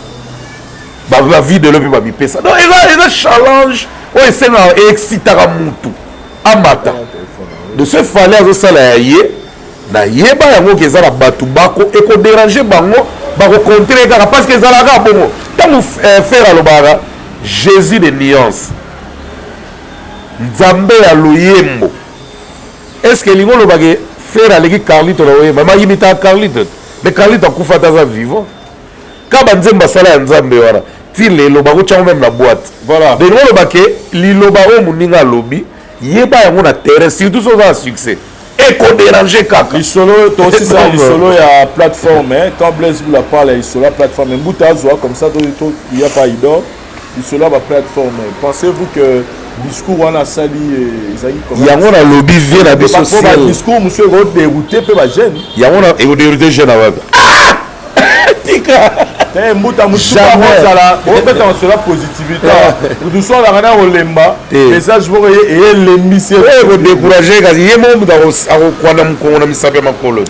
ba vie de l'homme mpe bamipesa donc eza eza challenge oyo esengaka eexcitaka mutu amata de ce fallait azosala ya ye nayeba yango ke eza na bato bako ekoderange bango bakokontre kaka parce que ezalaka bongo ntango eh, frere alobaka jésus de nuance nzambe ya loyembo est ce que elingi oloba ke frere aleki carlito na koyemba mayimitaka carlito mais carlito akufa te aza vivant ka banzembo asala ya nzambe wana ti lelo bakotyango meme na boîte voilà. elingi oloba ke liloba oyo moninga alobi yeba yango na terrain surtout soki oza na succès ekoderange kaka lisolo tosisa lisolo ya plateforme hein, quand Blaise Bula parle ya lisolo ya plateforme mbuta azwa comme ça toya pa idor lisolo ya baplateforme pensez-vous que discours wana asali eh, ezalaki yango nalobi vie na biso discours mosusu ekoderoute mpe bajeune yango ekoderoute jeune awapi ah! tika te mbuta mosusu akozala obeta masolo ya positivité motu so alaka na kolemba message moko eyelembisi ekodécourage kasi ye moko moto akokwanda mokongo na misapo ya makolo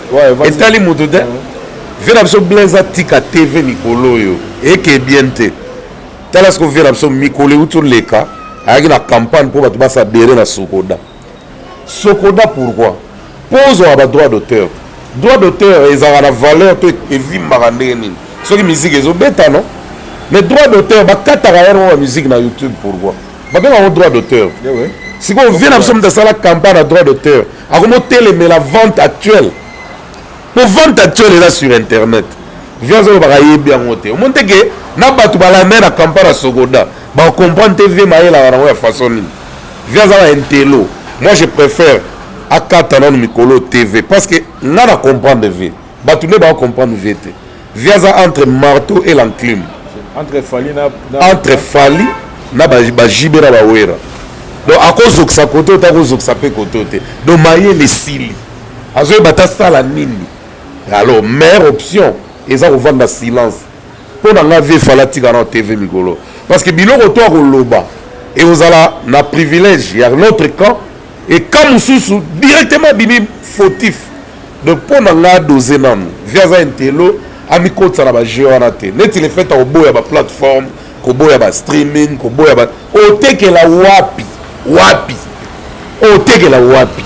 etali moto te vie na biso Blaise atika tv mikolo oyo eke bien te tala siko vie na biso mikolo euti oleka ayaki na campagne mpo bato basadere na sokoda Socoda pourquoi? Po ozwaka ba droit d'auteur. Droit d'auteur ezalaka na valeur to evimbaka ndenge nini? Soki musique ezobeta non? Mais droit d'auteur bakataka yango ba musique na YouTube pourquoi? Babengaka yango droit d'auteur. Sikoyo vie na biso moto asala campagne na droit d'auteur akomi otelemela vente actuelle. Po vente actuelle eza sur internet. Vie azolobaka ayebi yango te. Omoni te ke na bato balanda na campagne ya Socoda bacomprendre te vie mayelaka nango ya façon nini. Vie aza na intello. Moi je préfère akata nanu mikolo TV parce que nga na comprendre vie. Batu nde ba comprendre vie te. Vie aza entre marteau et l'enclume. Entre Fally na, na entre Fally na ba, ba JB na ba Wera. Donc akozokisa kote oyo te akozokisa mpe kote oyo te. Donc mayele esili. Azoyeba ata sala nini. Alors meilleure option eza kovanda silence. Mpo na nga vie fala atika na TV mikolo parce que biloko to akoloba ekozala na privilège ya notre camp et camp mosusu directement abimi fautif. Donc mpo na ngai adose nanu vie aza intello, amikotisa na bajeu wana te, neti le fait ya koboya baplateforme, koboya ba streaming, koboya ba otekela wapi wapi, otekela wapi,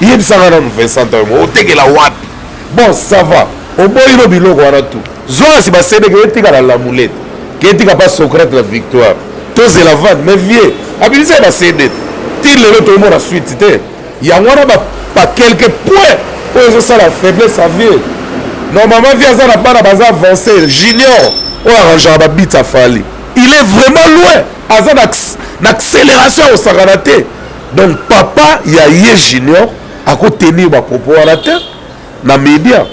yebisanga nanu Vincent Tayo, otekela wapi? Bon, ça va, oboyi no biloko wana tu, zwasi basedeke etikala lamulete ke etika pa Socrate la victoire, tozela vane. Mais vieux abimisa ye basede ti lelo toomona suite te. Yango wana ba quelques points oyo ezosala faiblesse ya vieux. Normalement vieux aza na bana baza avancé, Junior oyo arrangeaka babit ya Fally, il est vraiment loin, aza na accélération ya kosakana te. Donc papa ya ye Junior akotenir bapropos wana te na média.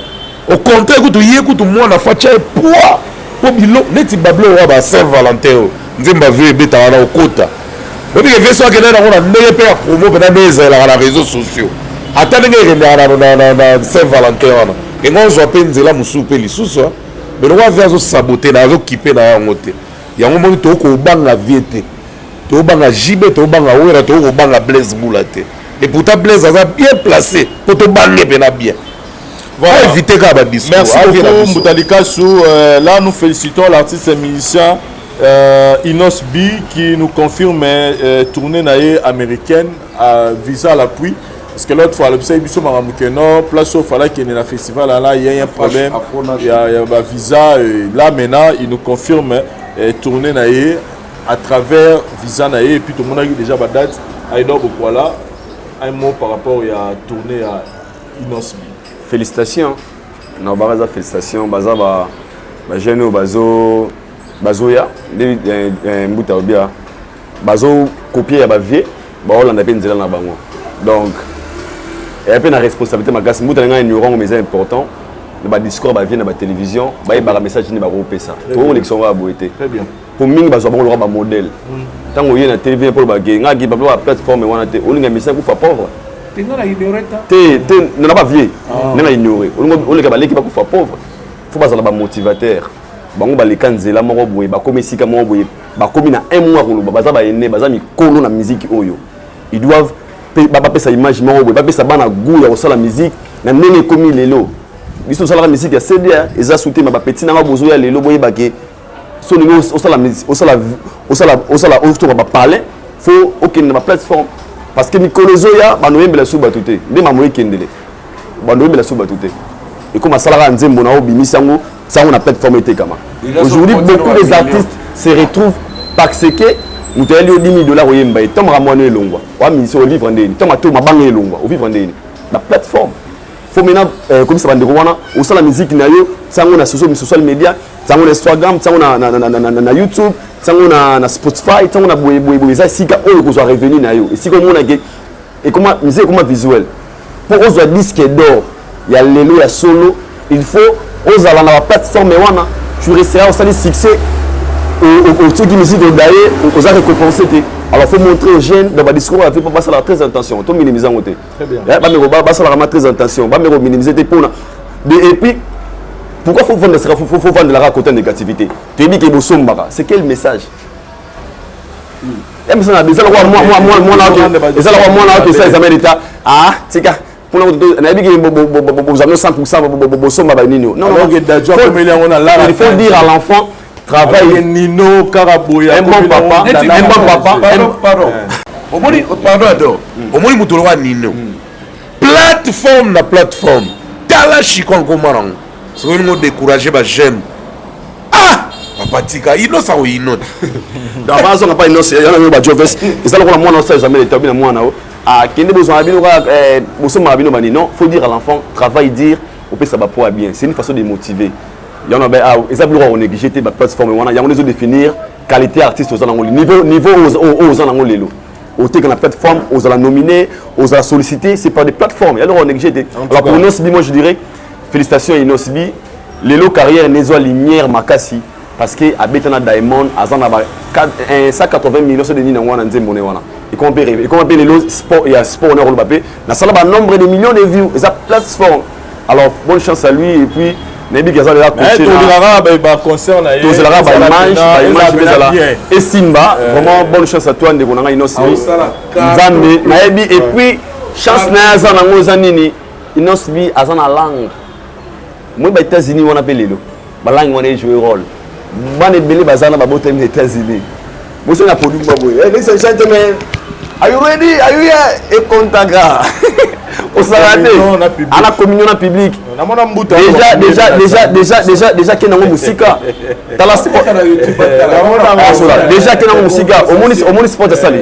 Au contraire kutu, ye kutu mwana fa tia ye poids mpo bilo neti bablo oyo ba Saint Valentin oyo nzembo avie ebetaka na okota obike vie so akende nango na ndenge mpe ya promo mpena nde ezalelaka na réseaux sociaux, ata ndenge ekendaka na Saint Valentin wana, engo ozwa mpe nzela mosusu mpe lisusu. Mais lokwa vieux azosabote na azokipe na yango te, yango moni tokobanga vieux te, tobanga JB, tobanga Wera, tokobanga Blaise Bula te. Et pourtant Blaise aza bien placé mpo tobange mpena bien. Voilà. Éviter kaka badiscours. Merci beaucoup, Moutalikasu. Là, nous félicitons l'artiste et musicien Innoss'B qui nous confirme tournée na ye américaine, visa à l'appui. Parce que l'autre fois, le psy biso makamukeno, place où fallait qu'il y ait un festival, là, il y a un problème, il y a un visa. Et là, maintenant, il nous confirme tournée na ye à travers visa na ye. Et puis tout le monde a eu déjà ma date. Aïdor voilà. Un mot par rapport à la tournée à Innoss'B. Félicitations na baka eza félicitation, baza bajeune oyo bazo bazoya nde mbuta obia bazokopie ya bavieux, baolanda mpe nzela na bango. Donc eya mpe na responsabilité makasi. Mbuta na ngai ignorant, mais eza important na badiscours bavieux na batélévision, bayebaka message nini bakopesa. Tokolekisa yango ya boye te, mpo mingi bazwa bango lokola bamodèle. Ntango oye na télévision mpo lobake ngai bato ba plateforme wana te, olinga mission kufa pauvre te te na bavieux ndenge na ignore oleka baleki bakufa pauvre. Fo bazala bamotivateur, bango baleka nzela moko boye, bakomi esika moko boye, bakomi na un mois koloba baza baene, baza mikolo na musique oyo. Ils doivent bapesa image moko boye, bapesa bana goût ya kosala musique na ndenge ekomi lelo. Biso tosalaka musique ya CD, eza su te. Ma bapeti nanga bozoya lelo, boyebake so olingi osala osala osala osala otoka bapalais, fo okende na baplateforme, parce que mikolo ezoya bando oyembela su bato te. Nde mamo ekendele, bando oyembela su bato te. Ekoma asalaka nzembo na obimisi yango sango na plateforme, etekama. Aujourd'hui, beaucoup des artistes se retrouvent parce que moto ayali yo 10 000 $, oyemba ye ntango makambo wana elongwa, oamisi ovivre ndeni, ntango ato mabanga elongwa, ovivre ndeni na plateforme. Faut maintenant komisa bandeko wana osala musique na yo sango na social media, sango na Instagram, sango na YouTube, sango na Spotify, sango na boye boye boye. Eza esika oyo kozwa revenu na yo, esika omonake ekoma musique, ekoma visuel. Mpo ozwa disque d'or ya lelo ya solo, il faut ozala na baplateforme wana. Tu resteras, osali succès, otoki musique odaye, oza récompensé te. Alors faut montrer aux jeunes dans badiscours oyo afe mpo basalaka très attention, to minimiser yango te. Bameko basalaka ma très attention, bameko minimiser te mpona. Et puis pourquoi faut vendre, faut vendre la côté négativité? Toyebi ke bosombaka, c'est quel message? Eza lokola mwana oke esa examen d'état, ah tika mpona nayebi ke bozali 100 bosomba banini. Non, il faut dire à l'enfant travail. Nino Karaboya. Un bon papa, un bon papa. Pardon, pardon, omoni, pardon ado, omoni moto lokola Nino, plateforme na plateforme, tala Chiko akoma nango. Soki olingi odécourage bajeune, ah papa, tika inosa koyino. Donc azonga pa inosa yana yo bajoves, eza lokola mwana osala examen d'état bina mwana o akende bozwaka bino kaka bosombaka bino bani. Non, faut dire à l'enfant travail, dire opesa bapoids bien, c'est une façon de motiver. Yango eza biloko ya konéglige te. Baplateforme wana, yango nde ezodéfinir qualité artiste oza nango, niveau oyo oza nango lelo. Oteka na plateforme, ozala nominé, ozala sollicité, c'est par des plateformes. Ya eloko néglige te. Alors pour Innoss'B, moi je dirais félicitations Innoss'B. Lelo carrière nezwa lumière makasi parce que abeta na Diamond, aza na ba 180 millions so de nini yango wana nzembo ne wana ekoma mpe lelo sport ya sport na koloba mpe nasala ba nombre de millions de vues, eza plateforme. Alors bonne chance à lui. Et puis nayebi ke aza lela baconcert na ye. Tozelaka baimage, baimage ezala esimba. Vraiment bonne chance à toi, ndeko na ngai Innoss'B. Nzambe nayebi. Et puis chance na ye aza nango eza nini? Innoss'B aza na langue. Moi ba États-Unis wana pe lelo. Ba langue wana e jouer rôle. Bana ebele baza na babotami na États-Unis. Boso na produit mwa boye. Hey, ladies and gentlemen, are you ready? Are you here? Ekontaka. Osala te. Ana communion na public. Namona mbuta. Déjà déjà déjà déjà déjà déjà kenda ngo musika. Tala sport. Déjà kenda ngo musika. Omoni omoni sport asali.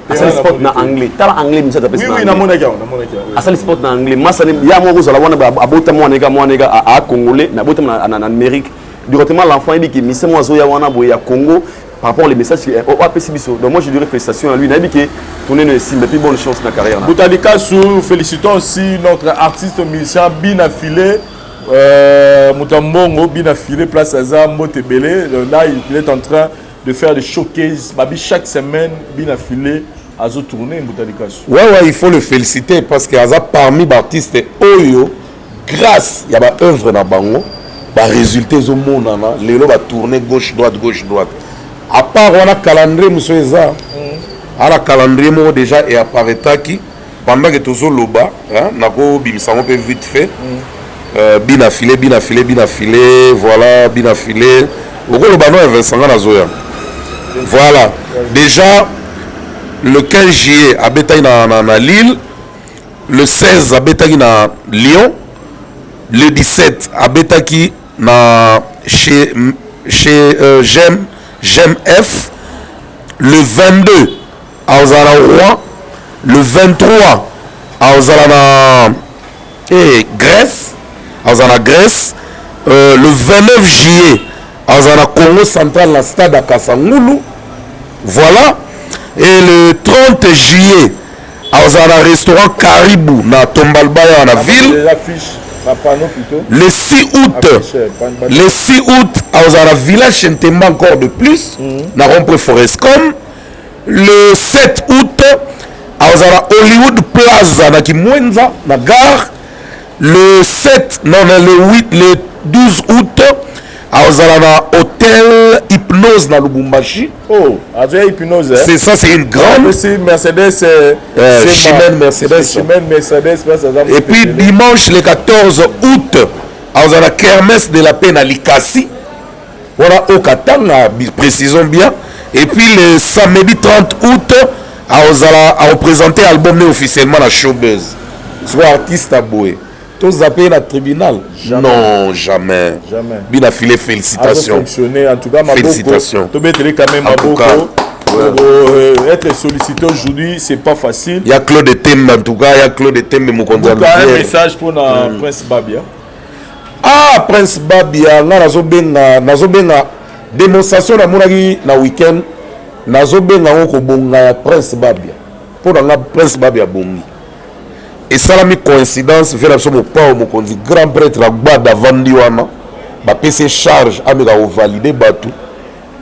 Asali sport na anglais. Tala anglais misata pesa. Oui oui, namonaki yango, namonaki yango. Asali sport na anglais. Masa ya moko kozala wana abota mwana eka mwana eka a congolais mais abota na na Amérique. Directement l'enfant il dit que mise moi zoya wana boye ya Congo par rapport les messages que oh apesi biso. Donc moi je dirais félicitations à lui. Nayebi que tourner no esimba puis bonne chance na carrière. Botalikasu, félicitons aussi notre artiste musicien Bina Filet. Moutambongo, Bina Filet, place Aza, Motebele. Là, il est en train de faire des showcases. Babi, chaque semaine, Bina Filet a tourné Mbotalikasu. Ouais, ouais, il faut le féliciter parce que Aza parmi les artistes Oyo, grâce à la œuvre na bango, ba résultats au monde, lelo ba tourner gauche droite gauche droite. À part on a calendrier monsieur Eza, à la calendrier moko déjà et apparaîtaki pendant que tozo loba, hein, nako bimisango pe vite fait. Bina filet, bina filet, bina filet, voilà, bina filet. Okoloba no Vincent nga nazoya. Voilà. Déjà le 15 juillet abetaki na Lille, le 16 abetaki na Lyon, le 17 abetaki na chez Gem F, le 22 azala Rouen, le 23 azala na Grèce, azala na Grèce, le 29 juillet azala na Congo central na stade à Kasangulu, voilà, et le 30 juillet azala na restaurant Caribou na Tombalbaya na ville. Le 6 août, le 6 août, azala na village Chentemba encore de plus, na rond-point Forescom. Le 7 août, azala Hollywood Plaza na Kimwenza na gare. Le 7, non, non, le 8, le 12 août, azala na hôtel Hypnose na Lubumbashi. Oh, azala Hypnose. Hein? C'est ça, c'est une grande. Aussi Mercedes, Chimène Mercedes. Chimène Mercedes, ça, ça, Et puis dimanche le 14 août, azala kermesse de la paix na Likasi. Voilà, au Katanga, précisons bien. Et puis le samedi 30 août, azala a représenté album né officiellement la Showbuzz. Soit artiste à Boé. Tous zappé la tribunal. Jamais. Non, jamais. Jamais. Bien affilé, félicitations. A fonctionné, en tout cas, Maboko. Félicitations. Tombé télé quand même, En tout Maboko. cas, ouais. Pour être sollicité aujourd'hui, c'est pas facile. Il y a Claude Tembe, en tout cas, il y a Claude Tembe, mon En tout cas, un message pour na Prince Babia. Ah, Prince Babia, nga nazobenga, nazobenga démonstration na monaki na week-end, nazobenga ngo kobonga ya Prince Babia. Pour nga Prince Babia bongi. Et ça la mi coïncidence vers biso mopao mokonzi grand prêtre Agbada vandi wana ba pese charge ameka ko valider bato.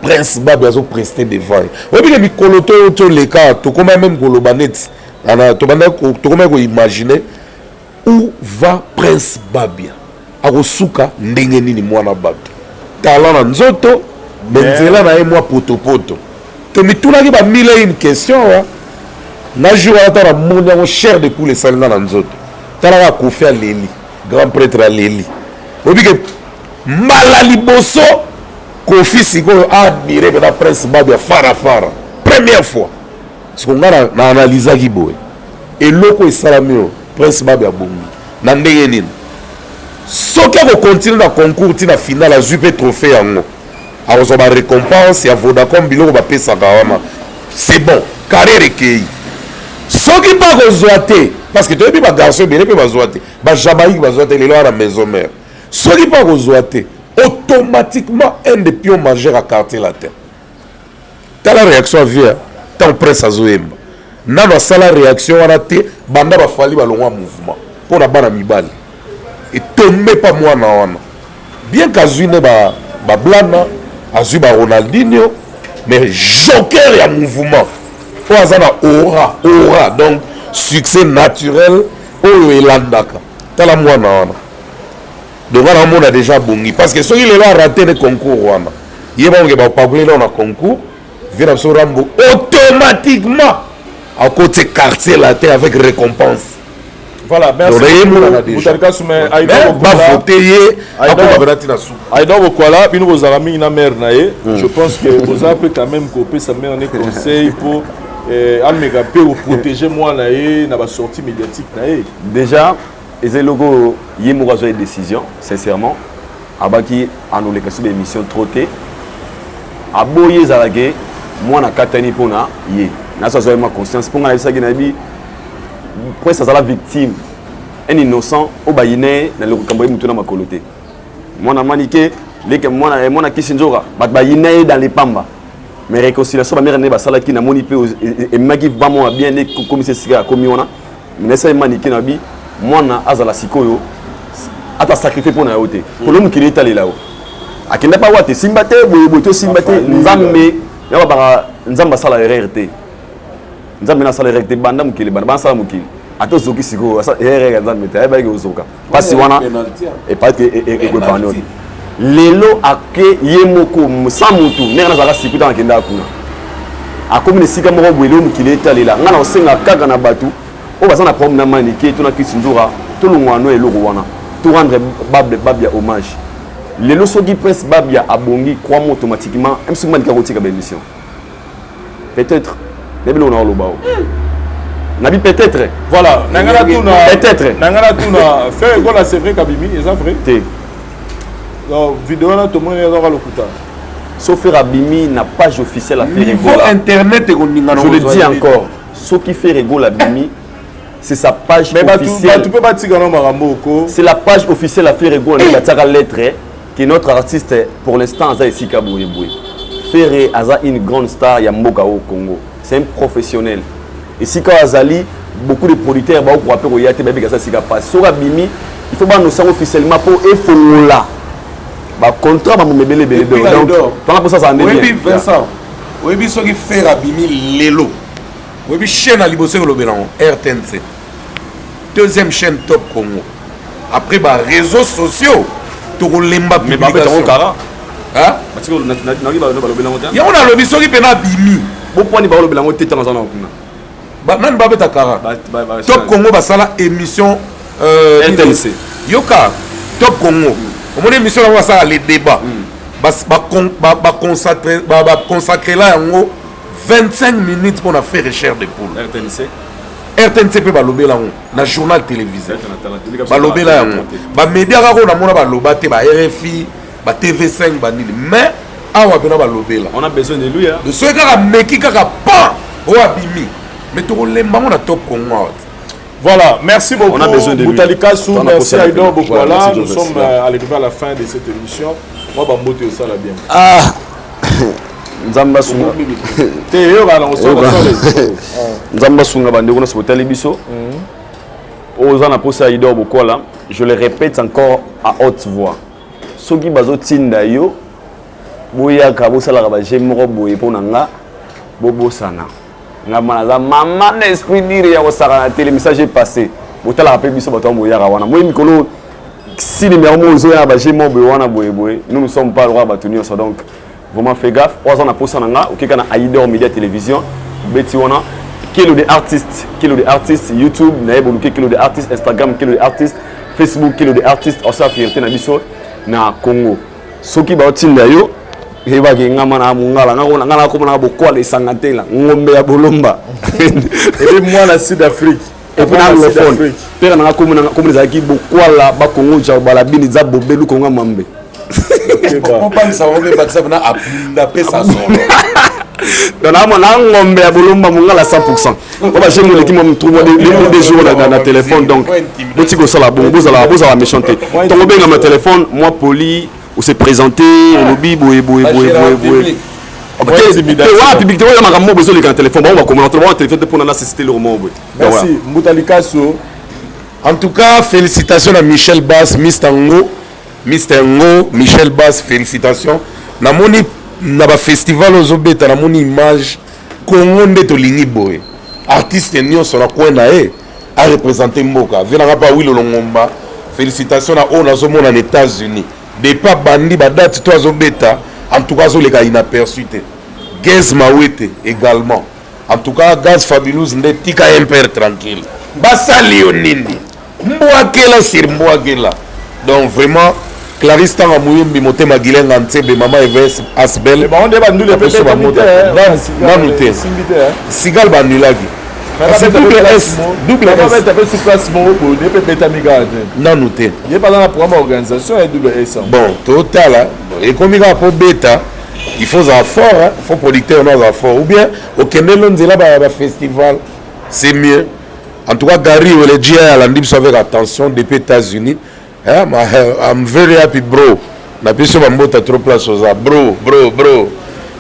Prince Babia azo prester devant ye. Oyebi ke mikolo to to leka tokoma même koloba neti ana tobanda ko tokoma ko imaginer où va Prince Babia. Akosuka ndenge nini mwana bato. Talent na nzoto, benzela na ye mwa potopoto. Tomitunaki ba mille et une question, hein. Na jour wana na moni yango chair de poule esalinga na nzoto. Talaka Kofi aleli, grand prêtre aleli. Oyebi ke mbala liboso Kofi sikoyo a admiré pena Prince Babia fara fara. Première fois. Siko nga na analysaki boye. Eloko esalami oyo Prince Babia abongi. Na ndenge nini? Soki ako continuer na concours ti na finale azwi pe trophée yango. Akozwa ba récompense ya Vodacom biloko bapesaka wana. C'est bon, carrière ekei. Soki pa kozwa te, parce que toyebi ba garçon ebele pe bazwa te, ba Jamaïque bazwa te lelo wana maison mère. Soki pa kozwa te, automatiquement un des pions majeurs à quartier latin. Tala réaction à vie, tant presse azoyemba. Nano asala réaction wana te, banda ba fali ba longwa mouvement. Pona bana mibali. Et tombe pa mwana wana. Bien qu'azwi ne ba blana, azwi ba Ronaldinho, mais joker ya mouvement. Oyo aza na aura, aura, donc succès naturel oyo elandaka. Tala mwana wana. Donc wana mona déjà bongi parce que soki lelo a raté le concours wana. Yeba onge ba pabler na concours, vira biso Rambo automatiquement à côté quartier latin avec récompense. Voilà, merci. Bavote ye akoma pena ntina suka. Aïda Bokwala, bino bozala mingi na mère na ye. Je pense que boza mpe quand même kopesa mère ne conseil mpo ameka mpe koprotéger mwana ye na basortie médiatique na ye. Déjà eza eloko oyo ye moko azwa ye décision. Sincèrement, abaki anoleka so baémission trop te, aboyi ezalaki mwana akatani mpona ye naso azwa ye mwa conscience mpo ngai nayebisaki, nayebi Prince azala victime, un innocent oyo bayina ye na likambo ye motu na makolo te. Mwana manike leke mwana mwana kisi nzoka bato bayina ye dans les pamba, mais réconciliation bamere nde basalaki, namoni mpe ememaki vraiment ya bien nde komisa esika akomi wana. Nasali manike na bi mwana azala sikoyo ata sacrifie mpo na yo te, kolo mokili etalela yo, akenda pa wa te, simba te boye boye to simba te. Nzambe ya babaka, Nzambe asala erreur te. Nzambe nasala erreur te banda mokili, banda basala mokili, ata ozoki sikoyo erreur ya Nzambe te, ayebaki ozoka mpasi wana epati ekoepane oyo lelo ake ye moko sans mutu ndenge nazalaka siku ntango akendaka kuna, akomi na esika moko boye. Lelo mokili etalela ngai na kosenga kaka na bato oyo baza na problème na Manike to na Kisi Nzora, tolongwa no eloko wana, to rendre Babia hommage. Lelo soki Prince Babia abongi, crois-moi, automatiquement msi Manike akotika baémission peut-être. Nayebi eloko na oloba o nabi peut-être. Voilà, nanga na tuna. Peut-être. Nanga na tuna Ferre Gola, c'est vrai kabimi, eza vrai te? Donc vidéo wana tomoni ezaka lokuta. Sauf Ferre abimi na page officielle ya Ferre Niveau Gola. Internet ekoningana. Je le dis encore, soki Ferre Gola abimi, c'est sa page Mais bato officielle. Bato mpe batika no makambo oko. C'est la page officielle ya Ferre Gola nde batiaka lettre que notre artiste pour l'instant aza esika boye boye. Ferre aza une grande star ya mboka au Congo, c'est un professionnel. Esika oyo azali, beaucoup de producteurs baokoka mpe koya te, bayebika aza esika pasi. Soki abimi, il faut banosango officiellement mpo efongola bacontrat bamoma ebele ebele. Donc twana mposa azala nde Oyebi bien. Vincent, oyebi soki Ferre abimi lelo, oyebi chaîne ya liboso ekolobela yango? RTNC. Deuxième chaîne, Top Congo. Après baréseaux sociaux tokolemba. Mais babeta yango kara. Hein? Nayoki balobela yango te. Yango nalobi, soki mpena abimi. Bopwani balobela yango te ntango aza na kuna. Nani babeta kara? Top Congo basala émission. RTNC. Yoka, Top Congo, omoni émission yango basala, les débats, baconsacrela yango 25 minutes mpona faire chair de poule. RTNC. RTNC mpe balobela yango na journal télévisé, balobela yango. Bamédia kaka oyo namona baloba te, ba RFI, ba TV5, banini, mais awa mpena balobela. On a besoin de lui, hein. Soki kaka meki kaka pan oyo abimi, mais tokolemba yango na Top Congo awa te. Voilà, merci beaucoup. On a besoin de lui. Boutalikassou, On a merci posé la Aïdor peine. Bokwala. Voilà, merci, Nous Joseph. sommes arrivés à la fin de cette émission. Moi, Bambote, ça la bien. Ah, Nzambe asunga. Te, yo, bah, on sort, on sort. Nzambe asunga bandeko nyonso botali biso oyo oza na posa ya Idor Bokwala. Je le répète encore à haute voix, soki bazotinda yo boyaka bosalaka baje moko boye mpo na nga, bobosana nga ma naza mama na esprit dire ya kosakana te. Le message est passé. Botalaka mpe biso bato wana boyaka wana moi mikolo si numéro moko ozoya na baje moko boye wana boye boye, nous ne sommes pas loin bato nyonso. Donc vraiment, fais gaffe. Oyo aza na posa na nga, okeka na Aidor Media Télévision, beti wana Kelo de Artiste, Kelo de Artiste YouTube naye boluke Kelo de Artiste, Instagram Kelo de Artiste, Facebook Kelo de Artiste. Osala fierté na biso na Congo. Soki baotinda yo, eyebaki ngama na mongala nga nakoma na Bokwala esanga te la ngombe ya bolomba. Et puis moi, la Sud-Afrique. Et puis na anglophone pere nanga komona ezalaki Bokwala bakongo jabala bini eza bobelu konga mambe. Opangisa bango mpe bakisa mpena abunda apesa solo. Donc na mwana ngombe ya bolomba mongala 100%. Po baje moleki mwa mutu mwa 2 jours na téléphone. Donc boti kosala bongo, bozala méchant te. Ntongo obengama téléphone mwa poli, ose présenter, olobi boye boye boye boye boye te wana public te. Oyo makambo boye ezoleka na téléphone, bango bakomona te, bango téléphone te mpona na société eloko moko boye. Merci Mbuta Likaso. En tout cas, félicitations à Michel Bass, Mr Ngo, Mr Ngo, Michel Bass, félicitations. Namoni na ba festival ozobeta, namoni image Congo nde tolingi boye. Artiste nyonso na coin na ye a représenter mboka. Venanga pa Willo Longomba, félicitations na oyo nazomona na États-Unis. Depuis bandi ba date to azobeta, en tout cas azoleka inaperçu te. Gaz Mawete également. En tout cas, Gaz Fabulous nde tika MPR tranquille. Basali yo nini? Mbwakela sur mbwakela. Donc vraiment Clarisse Tanga Muyembi motema Gilenga Ntsebe mama Eves Asbel. Bango nde bandule pe betami te. Nanu te. Sigal banulaki. Parce que double S, double S. Babeta pe sur place moko boye nde pe betami kaka te. Nanu te. Ye baza na programme organisation ya double S. Bon, totala ekomi kaka po beta il faut ozala fort hein? faut producteur no azala fort ou bien okendeli nzela ba festival c'est mieux. En tout cas, Gary Weleji alandi biso avec attention depuis États-Unis. Eh, I'm very happy bro. Na biso ba mbota trop place oza bro bro bro.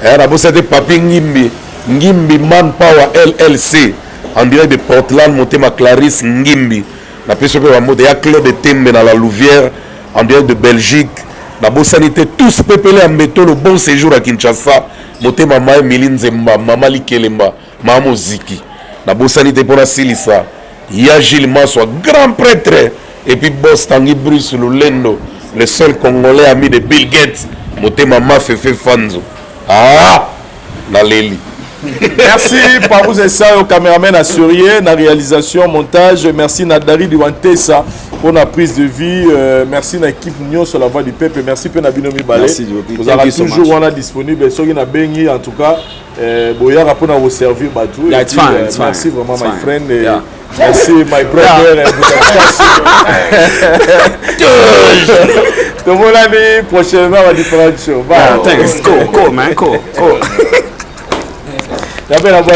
Eh, na bosa te papi Ngimbi Ngimbi Man Power LLC en direct de Portland motema Clarisse Ngimbi. Na biso pe ba mbota ya Claude Tembe na la Louvière en direct de Belgique. Na bosani te tous pepele ya Mbetolo bon séjour à Kinshasa motema ma Emily Nzemba mama Likelemba Mama Moziki nabosani te mpo nasilisa ya Gilles Maswa grand prêtre et puis boss Tanguy Bruce Lulendo le seul congolais ami de Bill Gates motema mafefe Fanzo ah naleli. Merci Parouz Esayo, caméraman assuré, na réalisation, montage. Merci Nadari Diwantesa pour la prise de vie. Merci na équipe Nyon sur la voix du peuple. Merci pe na bino mibale. Merci, Vous êtes toujours wana disponible. Soki na bengi en tout cas. Boyaka mpona koservir bato. Yeah, it's fine, it's fine. Merci vraiment, It's my fine. friend. Et Yeah. Merci my brother. Tomonani prochainement ba différentes shows. Bye. Yeah, thanks. Cool, cool, man. Cool, cool. Nabela bye.